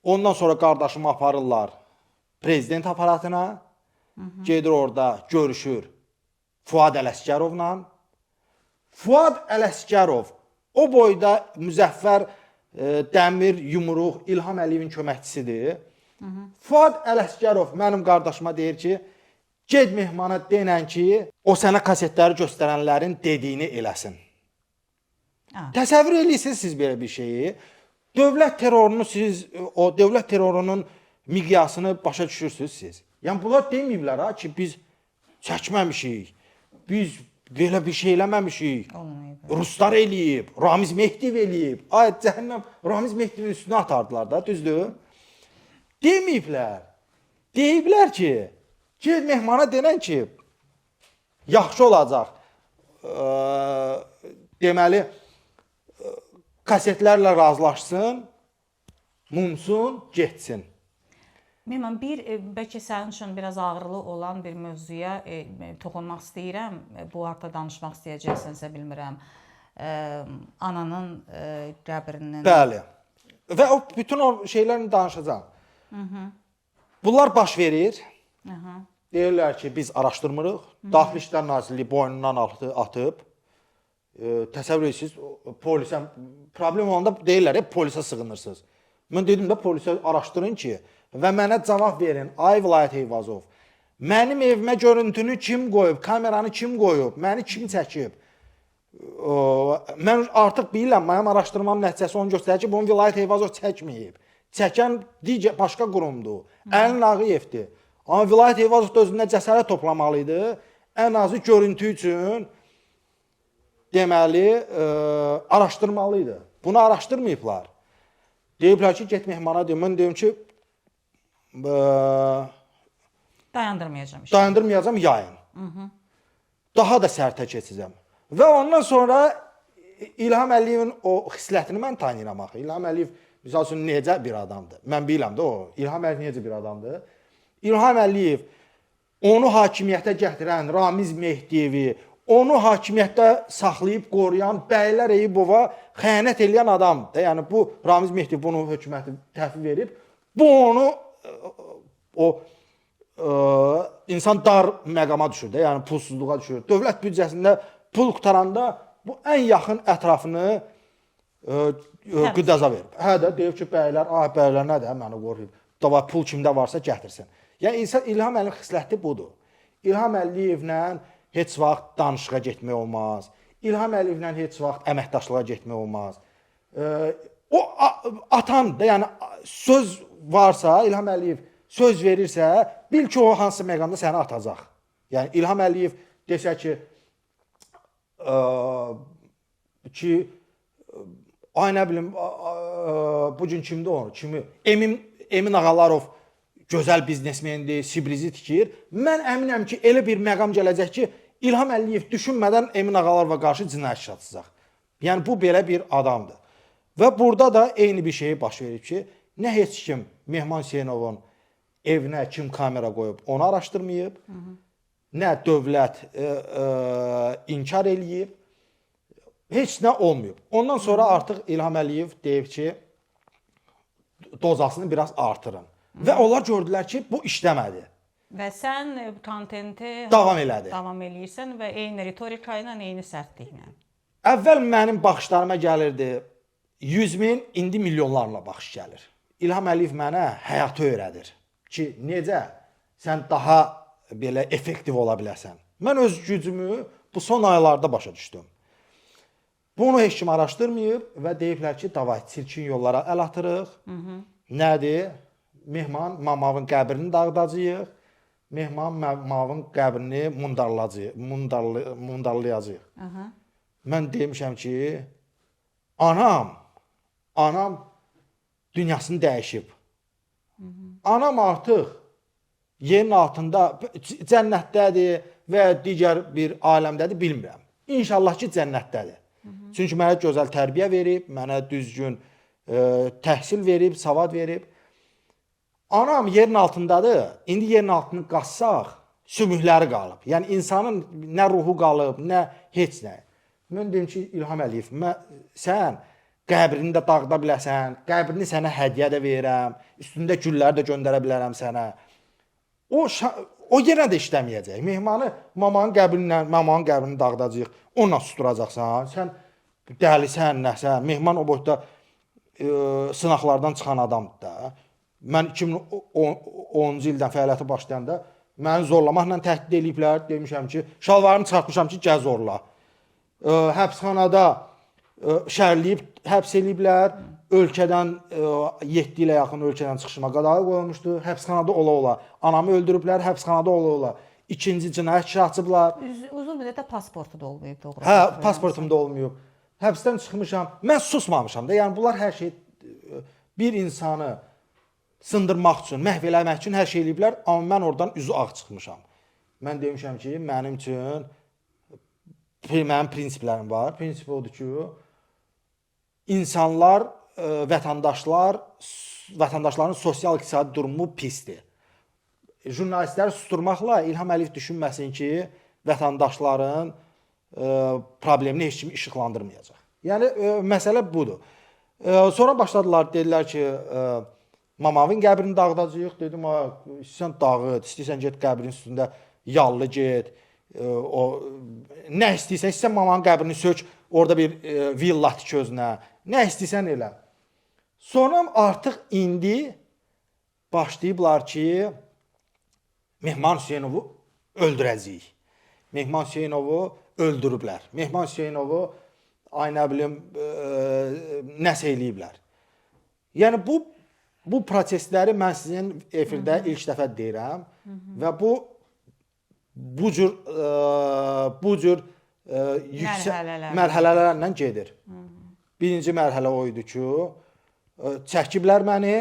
Ondan sonra qardaşımı aparırlar prezident aparatına. Gedir orada görüşür Fuad Ələsgərovla. Fuad Ələsgərov o boyda müzəffər dəmir yumruq İlham Əliyevin köməkçisidir. Fuad Ələsgərov mənim qardaşıma deyir ki, get Mehmana denən ki, o sənə kasetləri göstərənlərin dediyini eləsin. Təsəvvür eləyirsiniz siz belə bir şeyi. Dövlət terrorunu siz, o dövlət terrorunun miqyasını başa düşürsünüz siz. Yəni bunlar deməyiblər ha ki, biz çəkməmişik, biz belə bir şey eləməmişik. Olmayıb. Ruslar eləyib, Ramiz Mehdiyev eləyib. Ay cəhənnəm, Ramiz Mehdiyevin üstünə atardılar da, düzdür? Deməyiblər. Deyiblər ki, get Mehmana denən ki, yaxşı olacaq. Deməli, kasetlərlə razılaşsın, mumsun, getsin. Mehman, bir bəlkə sənin üçün biraz ağrılı olan bir mövzuya toxunmaq istəyirəm. Bu haqda danışmaq istəyəcəksənsə bilmirəm. Ananın qəbrinin. Bəli. Və o bütün o şeylərlə danışacağam. Bunlar baş verir. Deyirlər ki, biz araşdırmırıq. Daxili İşlər Nazirliyi boynundan atıb. Təsəvvür edirsiniz, polisə problem olanda deyirlər, polisə sığınırsınız. Mən dedim də polisə araşdırın ki, və mənə cavab verin. Ay Vilayət Eyvazov, mənim evimə görüntünü kim qoyub, kameranı kim qoyub, məni kim çəkib? Mən artıq bilirəm, mənim araşdırmam nəticəsi onu göstərir ki, bunu Vilayət Eyvazov çəkməyib. Çəkən digər başqa qurumdur. Əlin Ağayevdir. Amma Vilayət Eyvazov da özündə cəsarət toplamalı idi. Ən azı görüntü üçün deməli, araşdırmalı idi. Bunu araşdırmayıblar. Deyiblər ki, get Mehmana de. Mən deyim ki, dayandırmayacağam işi. Dayandırmayacağam yayın. Daha da sərtə keçəcəm. Və ondan sonra İlham Əliyevin o xislətini mən tanıyıram axı. İlham Əliyev misal üçün necə bir adamdır? Mən bilirəm də o. İlham Əliyev necə bir adamdır? İlham Əliyev onu hakimiyyətə gətirən Ramiz Mehdiyevi, onu hakimiyyətdə saxlayıb qoruyan Bəylər Eyübova xəyanət eləyən adamdır. Yəni bu Ramiz Mehdiyev bunu hökuməti təhvil verib. Bu onu o insan dar məqama düşür də, yəni pulsuzluğa düşür. Dövlət büdcəsində pul qutaranda bu ən yaxın ətrafını qıdaza verib. Hə də deyib ki, bəylər, ah bəylər nədir, məni qoruyub. Davay pul kimdə varsa gətirsin. Yəni insan İlham Əliyev xisləti budur. İlham Əliyevlə heç vaxt danışığa getmək olmaz. İlham Əliyevlə heç vaxt əməkdaşlığa getmək olmaz. O atan da, yəni söz varsa, İlham Əliyev söz verirsə, bil ki, o hansı məqamda səni atacaq. Yəni İlham Əliyev desə ki, ay nə bilim, bu gün kimdir o? Kimi? Emin Ağalarov gözəl biznesmendir, Sibrizi tikir. Mən əminəm ki, elə bir məqam gələcək ki, İlham Əliyev düşünmədən Emin Ağalarova qarşı cinayət işi açacaq. Yəni bu belə bir adamdır. Və burada da eyni bir şey baş verib ki, nə heç kim Mehman Hüseynovun evinə kim kamera qoyub, onu araşdırmayıb, nə dövlət inkar eləyib, heç nə olmayıb. Ondan sonra artıq İlham Əliyev deyib ki, dozasını biraz artırın. Və onlar gördülər ki, bu işləmədi. Və sən bu kontenti davam elədi. Davam eləyirsən və eyni ritorika ilə, eyni sərtliklə. Əvvəl mənim baxışlarıma gəlirdi 100 min, indi milyonlarla baxış gəlir. İlham Əliyev mənə həyatı öyrədir ki, necə sən daha belə effektiv ola bilərsən. Mən öz gücümü bu son aylarda başa düşdüm. Bunu heç kim araşdırmayıb və deyiblər ki, davay çirkin yollara əl atırıq. Nədir? Mehman Mamavın qəbrini dağıdacağıq. Mehman Mamavın qəbrini mundarlayacağıq. Mən demişəm ki, anam dünyasını dəyişib. Anam artıq yerin altında, cənnətdədir və ya digər bir aləmdədir, bilmirəm. İnşallah ki, cənnətdədir. Çünki mənə gözəl tərbiyə verib, mənə düzgün təhsil verib, savad verib. Anam yerin altındadır. İndi yerin altını qazsaq, sümükləri qalıb. Yəni insanın nə ruhu qalıb, nə heç nə. Mən deyim ki, İlham Əliyev, sən qəbrini də dağıda bilərsən, qəbrini sənə hədiyyə də verirəm, üstündə gülləri də göndərə bilərəm sənə. O yenə də işləməyəcək. Mehmanı mamanın qəbrinlə, mamanın qəbrini dağıdacağıq, onunla susturacaqsan. Sən dəlisən, nəsən? Mehman o boyda sınaqlardan çıxan adamdır da. Mən 2010-cu ildən fəaliyyəti başlayanda məni zorlamaqla təhdid eləyiblər. Demişəm ki, şalvarımı çıxartmışam ki, gəl zorla. Həbsxanada şərləyib həbs eləyiblər. Ölkədən 7 ilə yaxın ölkədən çıxışıma qadağa qoyulmuşdu. Həbsxanada ola-ola anamı öldürüblər, həbsxanada ola-ola ikinci cinayət işi açıblar. Uzun müddətdə pasportu da olmayıb, doğru. Hə, pasportum da olmayıb. Həbsdən çıxmışam. Mən susmamışam da. Yəni bunlar hər şey bir insanı sındırmaq üçün, məhv eləmək üçün hər şey eləyiblər, amma mən oradan üzü ağ çıxmışam. Mən demişəm ki, mənim üçün mənim prinsiplərim var. Prinsip odur ki, insanlar, vətəndaşlar, vətəndaşların sosial-iqtisadi durumu pisdir. Jurnalistləri susturmaqla İlham Əliyev düşünməsin ki, vətəndaşların problemini heç kim işıqlandırmayacaq. Yəni məsələ budur. Sonra başladılar, dedilər ki, Mamavın qəbrini dağıdacağıq. Dedim, ha, istəyirsən dağıt, istəyirsən get qəbrin üstündə yallı get. O nə istəyirsən, istəyirsən mamanın qəbrini sök, orada bir villa tik özünə. Nə istəyirsən elə. Sonra artıq indi başlayıblar ki, Mehman Hüseynovu öldürəcəyik. Mehman Hüseynovu öldürüblər. Mehman Hüseynovu ay nə bilim nəsə eləyiblər. Yəni bu prosesləri mən sizin efirdə ilk dəfə deyirəm və bu cür yüksək mərhələlərlə gedir. Birinci mərhələ o idi ki, Çəkiblər məni.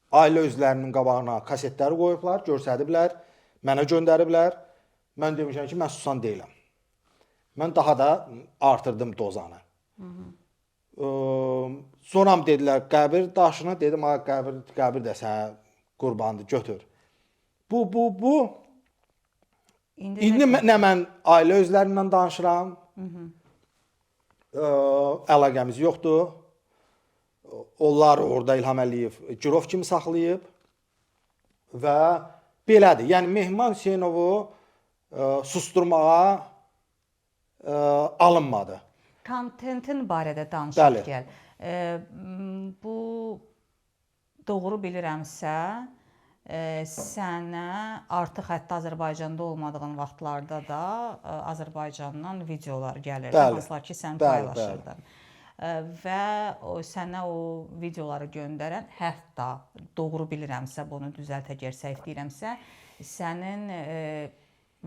Ailə üzvlərinin qabağına kasetləri qoyublar, göstəriblər, mənə göndəriblər. Mən demişəm ki, mən susan deyiləm. Mən daha da artırdım dozanı. Sonra dedilər qəbir daşını, dedim ha qəbir də sənə qurbandır, götür. Bu. İndi nə mən ailə üzvlərindən danışıram. Əlaqəmiz yoxdur. Onlar orada İlham Əliyev girov kimi saxlayıb və belədir. Yəni Mehman Hüseynovu susturmağa alınmadı. Kontentin barədə danışaq gəl. Bu doğru bilirəmsə, sənə artıq hətta Azərbaycanda olmadığın vaxtlarda da Azərbaycandan videolar gəlirdi, hansılar ki, sən paylaşırdın. Və sənə o videoları göndərən, hətta doğru bilirəmsə, bunu düzəlt əgər səhv deyirəmsə, sənin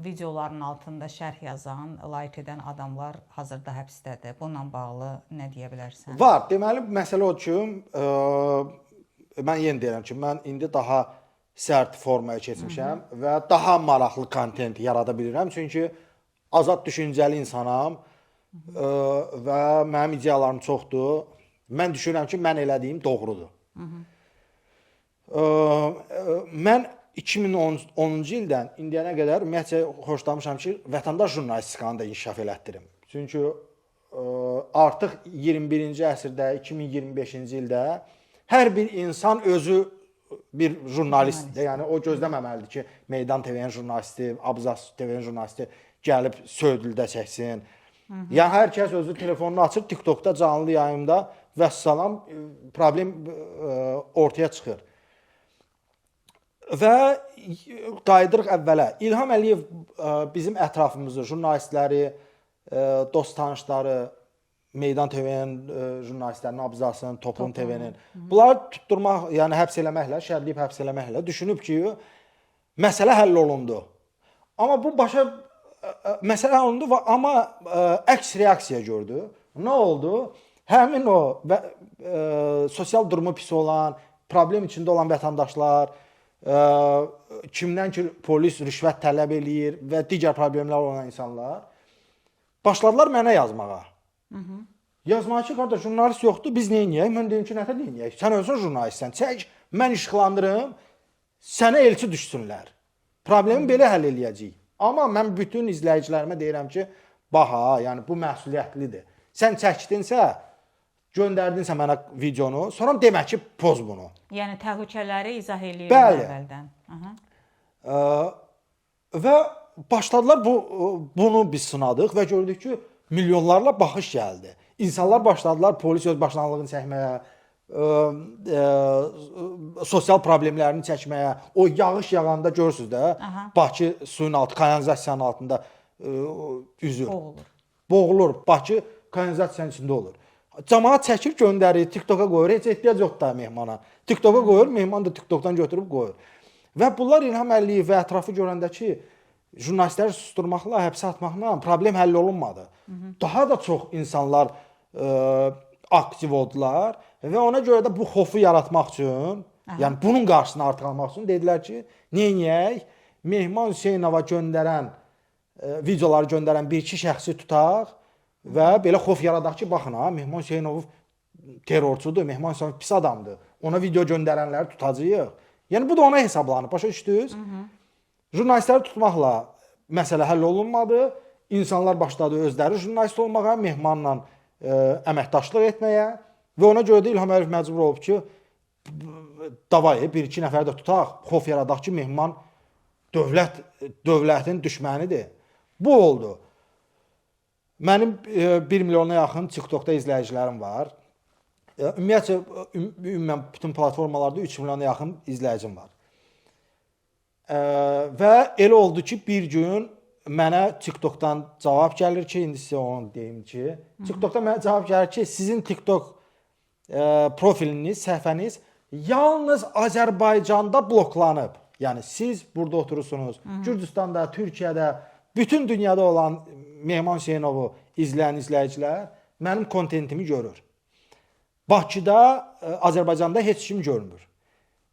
videoların altında şərh yazan, like edən adamlar hazırda həbsdədir. Bununla bağlı nə deyə bilərsən? Var. Deməli, məsələ odur ki, mən yenə deyirəm ki, mən indi daha sərt formaya keçmişəm və daha maraqlı kontent yarada bilirəm. Çünki azad düşüncəli insanam və mənim ideyalarım çoxdur. Mən düşünürəm ki, mən elədiyim doğrudur. Mən 2010-cu ildən indiyənə qədər ümumiyyətcə xoşlamışam ki, vətəndaş jurnalistikanı da inkişaf elətdirim. Çünki artıq 21-ci əsrdə, 2025-ci ildə hər bir insan özü bir jurnalistdir. Yəni o gözləməməlidir ki, Meydan TV-nin jurnalisti, Abzas TV-nin jurnalisti gəlib Söydüldə çəksin. Yəni hər kəs özü telefonunu açır, TikTokda canlı yayımda vəssalam, problem ortaya çıxır. Və qayıdırıq əvvələ. İlham Əliyev bizim ətrafımızı, jurnalistləri, dost tanışları, Meydan TV-nin jurnalistlərinin, Abzasın, Toplum TV-nin bunları tutturmaq, yəni həbs eləməklə, şərtləyib həbs eləməklə düşünüb ki, məsələ həll olundu. Amma bu başa məsələ həll olundu və amma əks reaksiya gördü. Nə oldu? Həmin o və sosial durumu pis olan, problem içində olan vətəndaşlar, kimdən ki polis rüşvət tələb eləyir və digər problemlər olan insanlar başladılar mənə yazmağa. Yazmağa ki, qardaş, jurnalist yoxdur, biz nə edək? Mən deyim ki, nətər nə edək? Sən özün jurnalistsən, çək, mən işıqlandırım, sənə elçi düşsünlər. Problemi belə həll eləyəcəyik. Amma mən bütün izləyicilərimə deyirəm ki, bax ha, yəni bu məsuliyyətlidir. Sən çəkdinsə, göndərdinsə mənə videonu, sonra demə ki, poz bunu. Yəni təhlükələri izah eləyirəm əvvəldən. Aha. Və başladılar bunu biz sınadıq və gördük ki, milyonlarla baxış gəldi. İnsanlar başladılar polis öz başlanğıcını çəkməyə, sosial problemlərini çəkməyə. O yağış yağanda görürsüz də, Aha. Bakı suyun altı, kanalizasiyanın altında üzür. Boğulur. Boğulur. Bakı kanalizasiyanın içində olur. Camaat çəkir, göndərir, TikToka qoyur. Heç ehtiyac yoxdur da Mehmana. TikToka qoyur, Mehman da TikTokdan götürüb qoyur. Və bunlar İlham Əliyev və ətrafı görəndə ki, jurnalistləri susturmaqla, həbsə atmaqla problem həll olunmadı. Daha da çox insanlar aktiv oldular və ona görə də bu xofu yaratmaq üçün, yəni bunun qarşısını artıq almaq üçün dedilər ki, neyniyək? Mehman Hüseynova göndərən videoları göndərən bir-iki şəxsi tutaq və belə xof yaradaq ki, baxın ha, Mehman Hüseynov terrorçudur, Mehman Hüseynov pis adamdır. Ona video göndərənləri tutacağıq. Yəni bu da ona hesablanıb, başa düşdünüz? Jurnalistləri tutmaqla məsələ həll olunmadı. İnsanlar başladı özləri jurnalist olmağa, Mehmanla əməkdaşlıq etməyə və ona görə də İlham Əliyev məcbur olub ki, davay bir-iki nəfər də tutaq, xof yaradaq ki, Mehman dövlətin düşmənidir. Bu oldu. Mənim 1 milyona yaxın TikTokda izləyicilərim var. Ümumiyyətcə ümumən bütün platformalarda 3 milyona yaxın izləyicim var. Və elə oldu ki, bir gün mənə TikTokdan cavab gəlir ki, indi sizə onu deyim ki, TikTokdan mənə cavab gəlir ki, sizin TikTok profiliniz, səhifəniz yalnız Azərbaycanda bloklanıb. Yəni siz burada oturursunuz, Gürcüstanda, Türkiyədə, bütün dünyada olan Mehman Hüseynovu izləyən izləyicilər mənim kontentimi görür. Bakıda, Azərbaycanda heç kim görmür.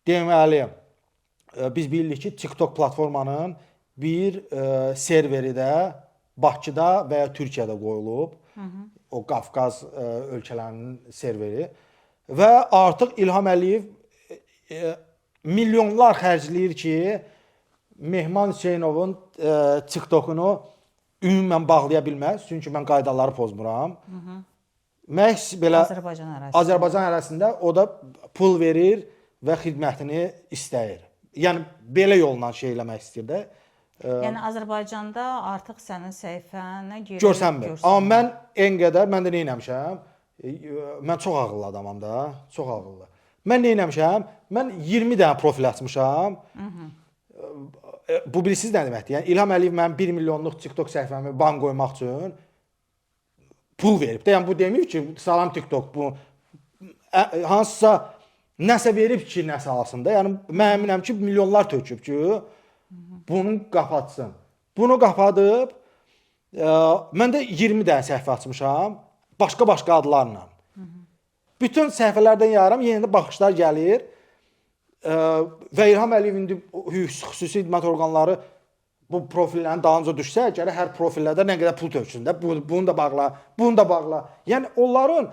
Deməli, biz bilirik ki, TikTok platformanın bir serveri də Bakıda və ya Türkiyədə qoyulub. Hı -hı. O Qafqaz ölkələrinin serveri və artıq İlham Əliyev milyonlar xərcləyir ki, Mehman Hüseynovun TikTokunu ümumən bağlaya bilməz. Çünki mən qaydaları pozmuram. Hı -hı. Məhz belə Azərbaycan ərazisində. Azərbaycan ərazisində o da pul verir və xidmətini istəyir. Yəni belə yolla şey eləmək istəyir də. Yəni Azərbaycanda artıq sənin səhifənə girir. Görsənmir. Amma mən en qədər mən də nə etmişəm? Mən çox ağıllı adamam da, çox ağıllı. Mən nə etmişəm? Mən 20 dənə profil açmışam. Hı -hı. Bu bilirsiniz nə deməkdir? Yəni İlham Əliyev mənim 1 milyonluq TikTok səhifəmi ban qoymaq üçün pul verib də. Yəni bu deməyib ki, salam TikTok bu hansısa nəsə verib ki, nəsə alsın da. Yəni mən əminəm ki, milyonlar töküb ki, bunu qapatsın. Bunu qapadıb mən də 20 dənə səhifə açmışam, başqa-başqa adlarla. Bütün səhifələrdən yayıram, yenə də baxışlar gəlir. Və İlham Əliyev indi xüsusi xidmət orqanları bu profillərin dalınca düşsə, gərək hər profillərdə nə qədər pul töksün də, bunu da bağla, bunu da bağla. Yəni onların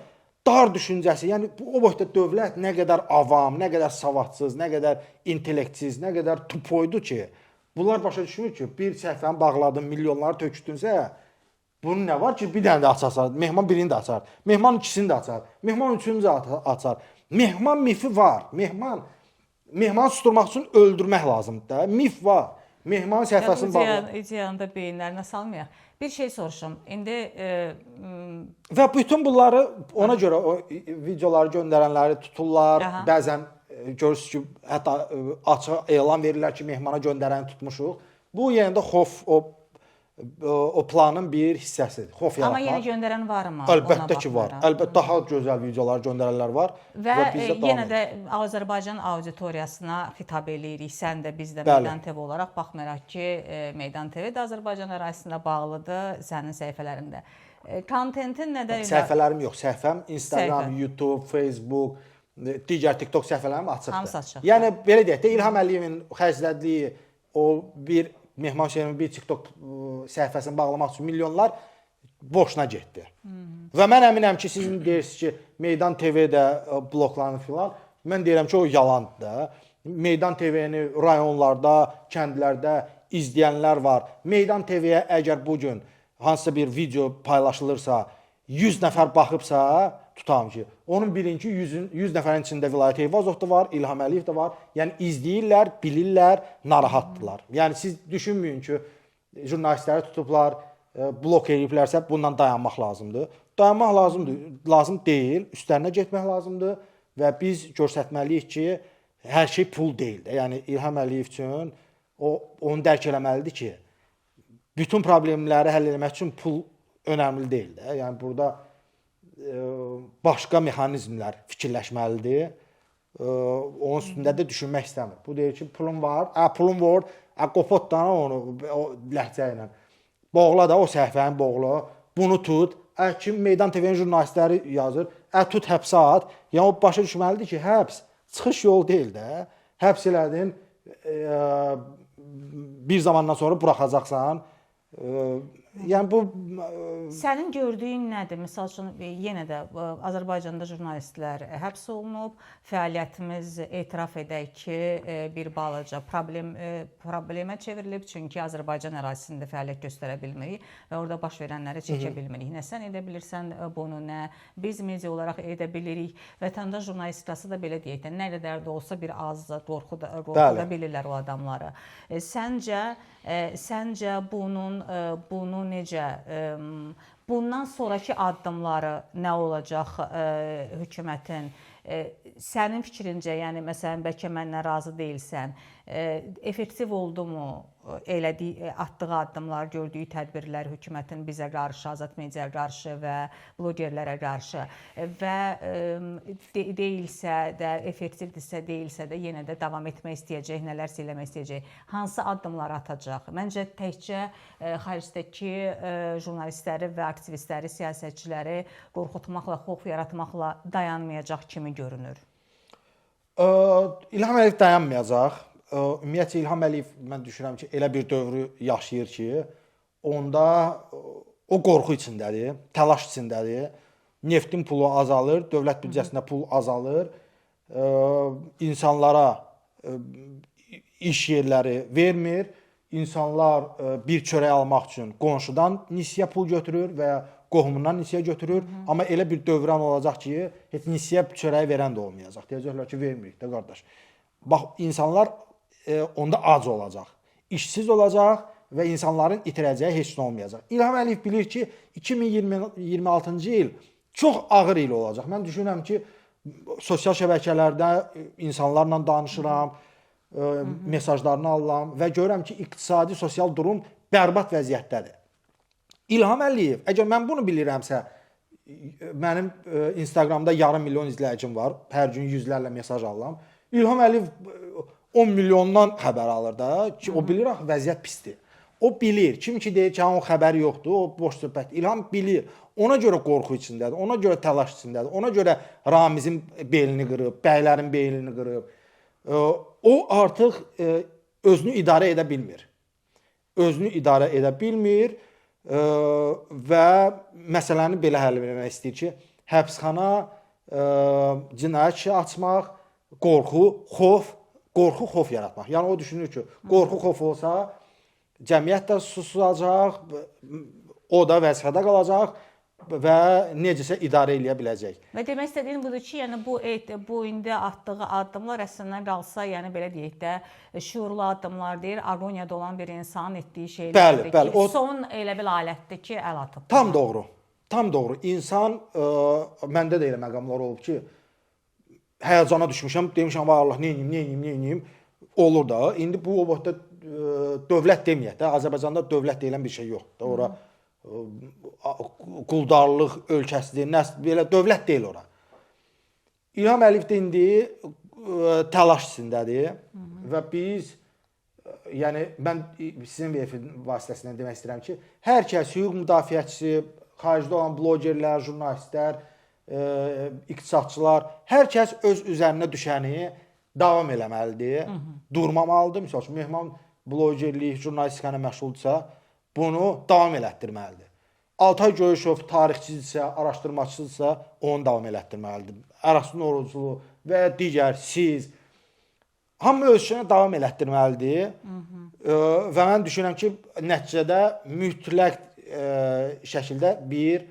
dar düşüncəsi, yəni bu o boyda dövlət nə qədər avam, nə qədər savadsız, nə qədər intellektsiz, nə qədər tupoydu ki, bunlar başa düşmür ki, bir səhifəni bağladın, milyonları tökdünsə, bunun nə var ki, bir dənə də açarsan, Mehman birini də açar, Mehman ikisini də açar, Mehman üçünü də açar. Mehman mifi var. Mehmanı susturmaq üçün öldürmək lazımdır da. Mif var. Mehman səhifəsini bağla. İdeyanı da beyinlərinə salmayaq. Bir şey soruşum. İndi və bütün bunları ona görə o videoları göndərənləri tuturlar. Aha. Bəzən görürsüz ki, hətta açıq elan verirlər ki, Mehmana göndərəni tutmuşuq. Bu yenə də xof o planın bir hissəsidir. Xof yaratmaq. Amma yenə göndərən varmı? Əlbəttə ki var. Əlbəttə daha gözəl videolar göndərənlər var və yenə də Azərbaycan auditoriyasına xitab eləyirik. Sən də biz də Meydan TV olaraq baxmayaraq ki, Meydan TV də Azərbaycan ərazisində bağlıdır sənin səhifələrində. Kontentin nədən? Səhifələrim yox, səhifəm Instagram, səhifə. YouTube, Facebook, digər TikTok səhifələrim açıqdır. Hamısı açıqdır. Yəni belə deyək də İlham Əliyevin xərclədiyi o bir Mehman Hüseynovun bir TikTok səhifəsini bağlamaq üçün milyonlar boşuna getdi. Hı -hı. Və mən əminəm ki, sizin deyirsiniz ki, Meydan TV də bloklanır filan. Mən deyirəm ki, o yalandır da. Meydan TV-ni rayonlarda, kəndlərdə izləyənlər var. Meydan TV-yə əgər bu gün hansısa bir video paylaşılırsa, 100 nəfər baxıbsa, tutam ki, onun birinci 100 nəfərin içində Vilayət Eyvazov da var, İlham Əliyev də var. Yəni izləyirlər, bilirlər, narahatdırlar. Yəni siz düşünməyin ki, jurnalistləri tutublar, blok eləyiblərsə bundan dayanmaq lazımdır. Dayanmaq lazımdır, lazım deyil, üstlərinə getmək lazımdır və biz göstərməliyik ki, hər şey pul deyil də. Yəni İlham Əliyev üçün o onu dərk eləməlidir ki, bütün problemləri həll etmək üçün pul önəmli deyil də. Yəni burada başqa mexanizmlər fikirləşməlidir. Onun üstündə də düşünmək istəmir. Bu deyir ki, pulum var, pulum var, qopot da onu o ləhcə ilə. Boğla da o səhifəni boğla, bunu tut. Kim Meydan TV-nin jurnalistləri yazır, tut həbsə at. Yəni o başa düşməlidir ki, həbs çıxış yolu deyil də. Həbs elədin, bir zamandan sonra buraxacaqsan. Yəni bu sənin gördüyün nədir? Məsəl üçün yenə də Azərbaycanda jurnalistlər həbs olunub. Fəaliyyətimiz etiraf edək ki, bir balaca problemə çevrilib, çünki Azərbaycan ərazisində fəaliyyət göstərə bilmirik və orada baş verənləri çəkə bilmirik. Nə sən edə bilirsən bunu, nə biz media olaraq edə bilirik. Vətəndaş jurnalistikası da belə deyək də, nə qədər də olsa bir az qorxu da bilirlər o adamları. Səncə bunu necə, bundan sonraki addımları nə olacaq hökumətin? Sənin fikrincə, yəni məsələn bəlkə mənlə razı deyilsən, effektiv oldu mu elədiyi, atdığı addımlar, gördüyü tədbirlər hökumətin bizə qarşı, Azad Mediaya qarşı və blogerlərə qarşı və deyilsə də, effektivdirsə, deyilsə də yenə də davam etmək istəyəcək, nələrsə eləmək istəyəcək. Hansı addımlar atacaq? Məncə təkcə xaricdəki jurnalistləri və aktivistləri, siyasətçiləri qorxutmaqla, xof yaratmaqla dayanmayacaq kimi görünür. İlham Əliyev dayanmayacaq. Ümumiyyətcə İlham Əliyev mən düşünürəm ki, elə bir dövrü yaşayır ki, onda o qorxu içindədir, təlaş içindədir. Neftin pulu azalır, dövlət büdcəsində pul azalır. İnsanlara iş yerləri vermir. İnsanlar bir çörək almaq üçün qonşudan nisyə pul götürür və ya qohumundan nisyə götürür. Amma elə bir dövran olacaq ki, heç nisyə çörəyi verən də olmayacaq. Deyəcəklər ki, vermirik də qardaş. Bax, insanlar onda ac olacaq, işsiz olacaq və insanların itirəcəyi heç nə olmayacaq. İlham Əliyev bilir ki, 2026-cı il çox ağır il olacaq. Mən düşünürəm ki, sosial şəbəkələrdə insanlarla danışıram, mesajlarını alıram və görürəm ki, iqtisadi, sosial durum bərbad vəziyyətdədir. İlham Əliyev, əgər mən bunu bilirəmsə, mənim Instagramda yarım milyon izləyicim var. Hər gün yüzlərlə mesaj alıram. İlham Əliyev 10 milyondan xəbər alır da ki, o bilir axı vəziyyət pisdir. O bilir. Kim ki deyir ki, onun xəbəri yoxdur, o boş söhbət. İlham bilir. Ona görə qorxu içindədir, ona görə təlaş içindədir, ona görə Ramizin belini qırıb, bəylərin belini qırıb. O artıq özünü idarə edə bilmir. Özünü idarə edə bilmir və məsələni belə həll etmək istəyir ki, həbsxana, cinayət işi açmaq, qorxu, xof, qorxu, xof yaratmaq. Yəni o düşünür ki, qorxu, xof olsa cəmiyyət də susacaq, o da vəzifədə qalacaq və necəsə idarə eləyə biləcək. Və demək istədiyim budur ki, yəni bu indi atdığı addımlar əslində qalsa, yəni belə deyək də, şüurlu addımlar deyir, aqoniyada olan bir insanın etdiyi şeylərdir Bəli, bəli, ki, son elə bil alətdir ki, əl atıb. Tam doğru. Tam doğru. İnsan məndə də elə məqamlar olub ki, həyəcana düşmüşəm, demişəm vay Allah, nə edeyim, nə edeyim, nə edeyim. Olur da. İndi bu o vaxtda dövlət deməyək də, Azərbaycanda dövlət deyilən bir şey yoxdur. Ora quldarlıq ölkəsidir, nə belə dövlət deyil ora. İlham Əliyev də indi təlaş içindədir və biz yəni mən sizin efir vasitəsilə demək istəyirəm ki, hər kəs hüquq müdafiəçisi, xaricdə olan blogerlər, jurnalistlər, iqtisadçılar, hər kəs öz üzərinə düşəni davam eləməlidir, durmamalıdır. Məsəl üçün Mehman blogerlik, jurnalistika ilə məşğuldursa, bunu davam elətdirməlidir. Altay Görüşov tarixçidirsə, araşdırmaçıdırsa, onu davam elətdirməlidir. Ərasın Oruclu və digər siz hamı öz işini davam elətdirməlidir. Və mən düşünürəm ki, nəticədə mütləq şəkildə bir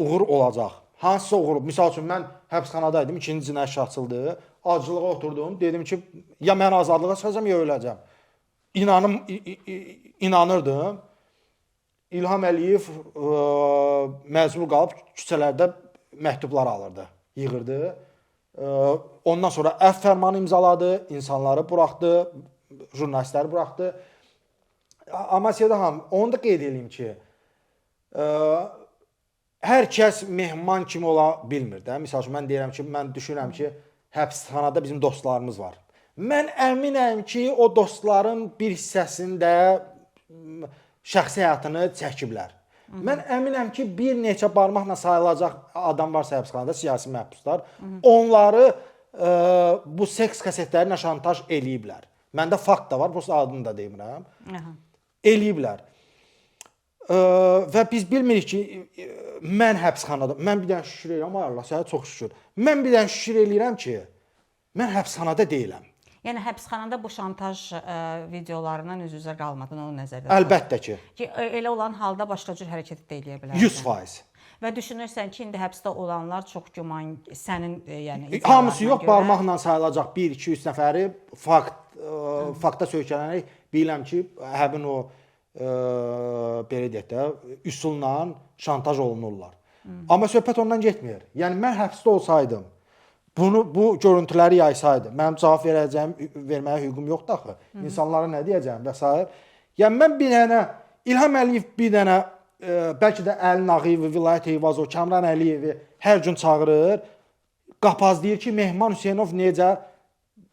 uğur olacaq. Hansısa uğur. Misal üçün mən həbsxanada idim, ikinci cinayət işi açıldı. Acılığa oturdum, dedim ki, ya mən azadlığa çıxacağam, ya öləcəm. İnanırdım. İlham Əliyev məcbur qalıb küçələrdə məktublar alırdı, yığırdı. Ondan sonra əfv fərmanı imzaladı, insanları buraxdı, jurnalistləri buraxdı. Amma Sevda xanım, onu da qeyd edeyim ki, hər kəs Mehman kimi ola bilmir də. Misal üçün mən deyirəm ki, mən düşünürəm ki, həbsxanada bizim dostlarımız var. Mən əminəm ki, o dostların bir hissəsini də şəxsi həyatını çəkiblər. Mən əminəm ki, bir neçə barmaqla sayılacaq adam varsa həbsxanada, siyasi məhbuslar, onları bu seks kasetləri ilə şantaj eləyiblər. Məndə fakt da var, bu adını da demirəm. Eləyiblər. Və biz bilmirik ki, mən həbsxanada, mən bir dənə şükür eləyirəm, ay Allah, sənə çox şükür. Mən bir dənə şükür eləyirəm ki, mən həbsxanada deyiləm. Yəni həbsxanada bu şantaj videolarından üz-üzə qalmadın, onu nəzərdə tut. Əlbəttə ki. Ki elə olan halda başqa cür hərəkət də eləyə bilərdin. 100%. Və düşünürsən ki, indi həbsdə olanlar çox güman sənin yəni hamısı yox, görə... barmaqla sayılacaq 1, 2, 3 nəfəri fakta söykənərək bilirəm ki, həmin o belə deyək də, üsulla şantaj olunurlar. Amma söhbət ondan getmir. Yəni mən həbsdə olsaydım, Bunu, bu görüntüləri yaysaydı, mənim cavab verəcəyim, verməyə hüququm yoxdur axı. İnsanlara nə deyəcəyəm və sair. Yəni mən bir dənə İlham Əliyev bir dənə bəlkə də Əli Nağıyevi, Vilayət Eyvazov, Kamran Əliyevi hər gün çağırır. Qapaz deyir ki, Mehman Hüseynov necə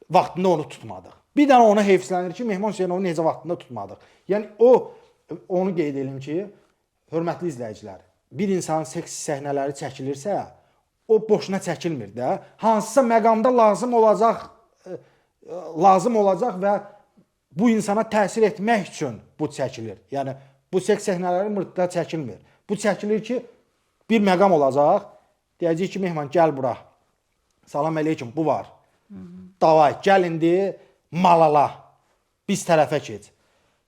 vaxtında onu tutmadıq. Bir dənə ona heyfslənir ki, Mehman Hüseynovu necə vaxtında tutmadıq. Yəni onu qeyd edim ki, hörmətli izləyicilər, bir insanın seks səhnələri çəkilirsə, o boşuna çəkilmir də. Hansısa məqamda lazım olacaq, lazım olacaq və bu insana təsir etmək üçün bu çəkilir. Yəni bu seks səhnələri mırtda çəkilmir. Bu çəkilir ki, bir məqam olacaq. Deyəcək ki, Mehman gəl bura. Salam əleykum, bu var. Davay, gəl indi malala. Biz tərəfə keç.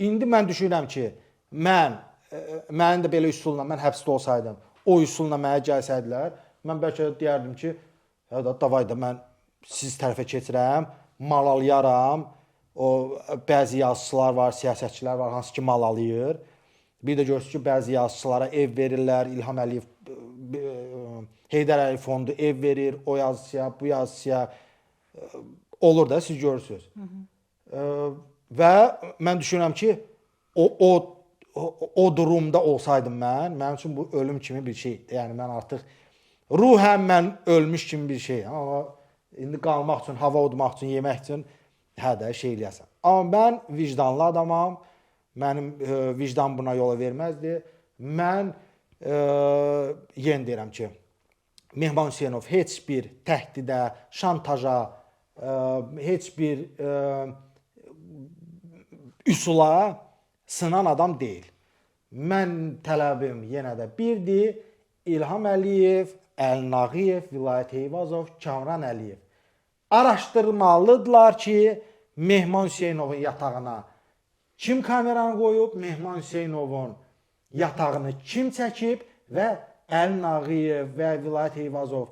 İndi mən düşünürəm ki, mənim də belə üsulla mən həbsdə olsaydım, o üsulla mənə gəlsəydilər, mən bəlkə də deyərdim ki, hə da davay da mən siz tərəfə keçirəm, malalıyaram. O bəzi yazıçılar var, siyasətçilər var, hansı ki malalayır. Bir də görürsüz ki, bəzi yazıçılara ev verirlər, İlham Əliyev, Heydər Əliyev fondu ev verir o yazıçıya, bu yazıçıya. Olur da, siz görürsüz. Və mən düşünürəm ki, o durumda olsaydım mən, mənim üçün bu ölüm kimi bir şeydir. Yəni mən artıq ruhən mən ölmüş kimi bir şeyəm, amma indi qalmaq üçün, hava udmaq üçün, yemək üçün hə də şey eləyəsən. Amma mən vicdanlı adamam. Mənim vicdan buna yola verməzdi. Mən yenə deyirəm ki, Mehman Hüseynov heç bir təhdidə, şantaja, heç bir üsula sınan adam deyil. Mən tələbim yenə də birdir. İlham Əliyev, Əli Nağıyev, Vilayət Eyvazov, Kamran Əliyev araşdırmalıdırlar ki, Mehman Hüseynovun yatağına kim kameranı qoyub, Mehman Hüseynovun yatağını kim çəkib və Əli Nağıyev və Vilayət Eyvazov,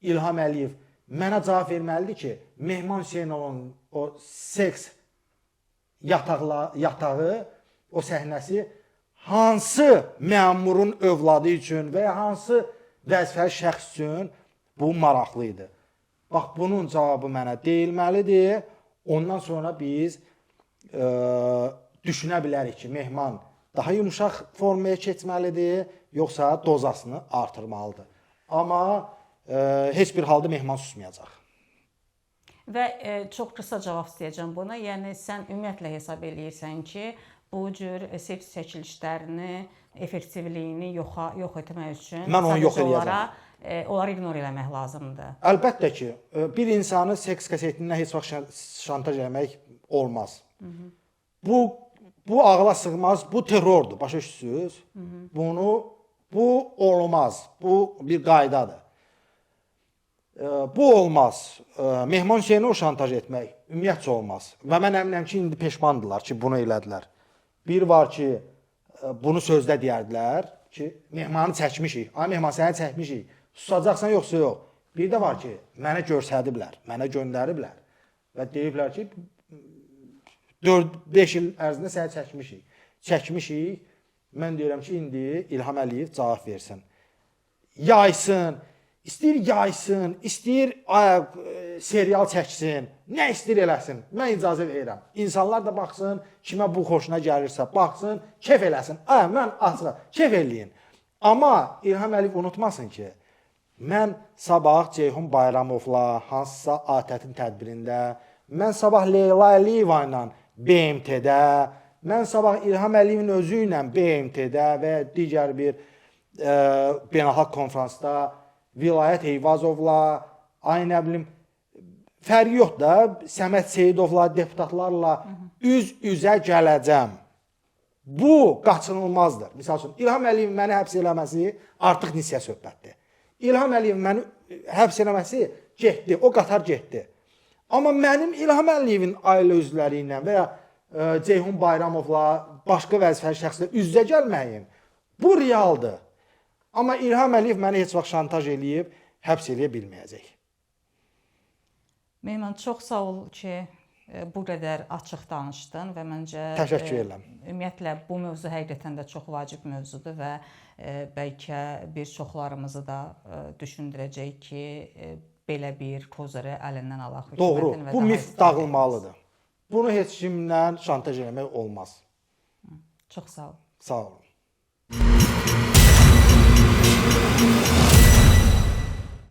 İlham Əliyev mənə cavab verməlidir ki, Mehman Hüseynovun o seks yatağı, o səhnəsi hansı məmurun övladı üçün və ya hansı vəzifəli şəxs üçün bu maraqlı idi. Bax bunun cavabı mənə deyilməlidir. Ondan sonra biz düşünə bilərik ki, Mehman daha yumşaq formaya keçməlidir, yoxsa dozasını artırmalıdır. Amma heç bir halda Mehman susmayacaq. Və çox qısa cavab istəyəcəm buna. Yəni sən ümumiyyətlə hesab eləyirsən ki, bu cür seks çəkilişlərini effektivliyini yox etmək üçün mən onu yox eləyəcəm. Onları ignor eləmək lazımdır. Əlbəttə ki, bir insanı seks kasetindən heç vaxt şantaj eləmək olmaz. Hı -hı. Bu ağla sığmaz, bu terrordur. Başa düşürsüz? Hı -hı. Bu olmaz. Bu bir qaydadır. Bu olmaz. Mehman Hüseynov şantaj etmək ümumiyyətcə olmaz. Və mən əminəm ki, indi peşmandırlar ki, bunu elədilər. Bir var ki, bunu sözdə deyərdilər ki, Mehmanı çəkmişik. Ay Mehman, səni çəkmişik. Susacaqsan yoxsa yox. Bir də var ki, mənə göstəriblər, mənə göndəriblər və deyiblər ki, 4-5 il ərzində səni çəkmişik. Çəkmişik. Mən deyirəm ki, indi İlham Əliyev cavab versin. Yaysın, istəyir yaysın, istəyir serial çəksin, nə istəyir eləsin. Mən icazə verirəm. İnsanlar da baxsın, kimə bu xoşuna gəlirsə, baxsın, kef eləsin. Ay, mən açıq, kef eləyin. Amma İlham Əliyev unutmasın ki, mən sabah Ceyhun Bayramovla hansısa ATƏT-in tədbirində, mən sabah Leyla Əliyeva ilə BMT-də, mən sabah İlham Əliyevin özü ilə BMT-də və digər bir beynəlxalq konfransda Vilayət Eyvazovla, ay nə bilim, fərqi yoxdur da, Səməd Seyidovla, deputatlarla üz-üzə gələcəm. Bu qaçınılmazdır. Misal üçün, İlham Əliyevin məni həbs eləməsi artıq nisyə söhbətdir. İlham Əliyevin məni həbs eləməsi getdi, o qatar getdi. Amma mənim İlham Əliyevin ailə üzvləri ilə və ya Ceyhun Bayramovla, başqa vəzifəli şəxslə üz-üzə gəlməyim, bu realdır. Amma İlham Əliyev məni heç vaxt şantaj eləyib həbs eləyə bilməyəcək. Mehman, çox sağ ol ki, bu qədər açıq danışdın və məncə təşəkkür edirəm. Ümumiyyətlə bu mövzu həqiqətən də çox vacib mövzudur və bəlkə bir çoxlarımızı da düşündürəcək ki, belə bir kozırı əlindən alaq Doğru. hökumətin və Bu daha mif istifadə dağılmalıdır. Bunu heç kimlə şantaj eləmək olmaz. Çox sağ ol. Sağ olun.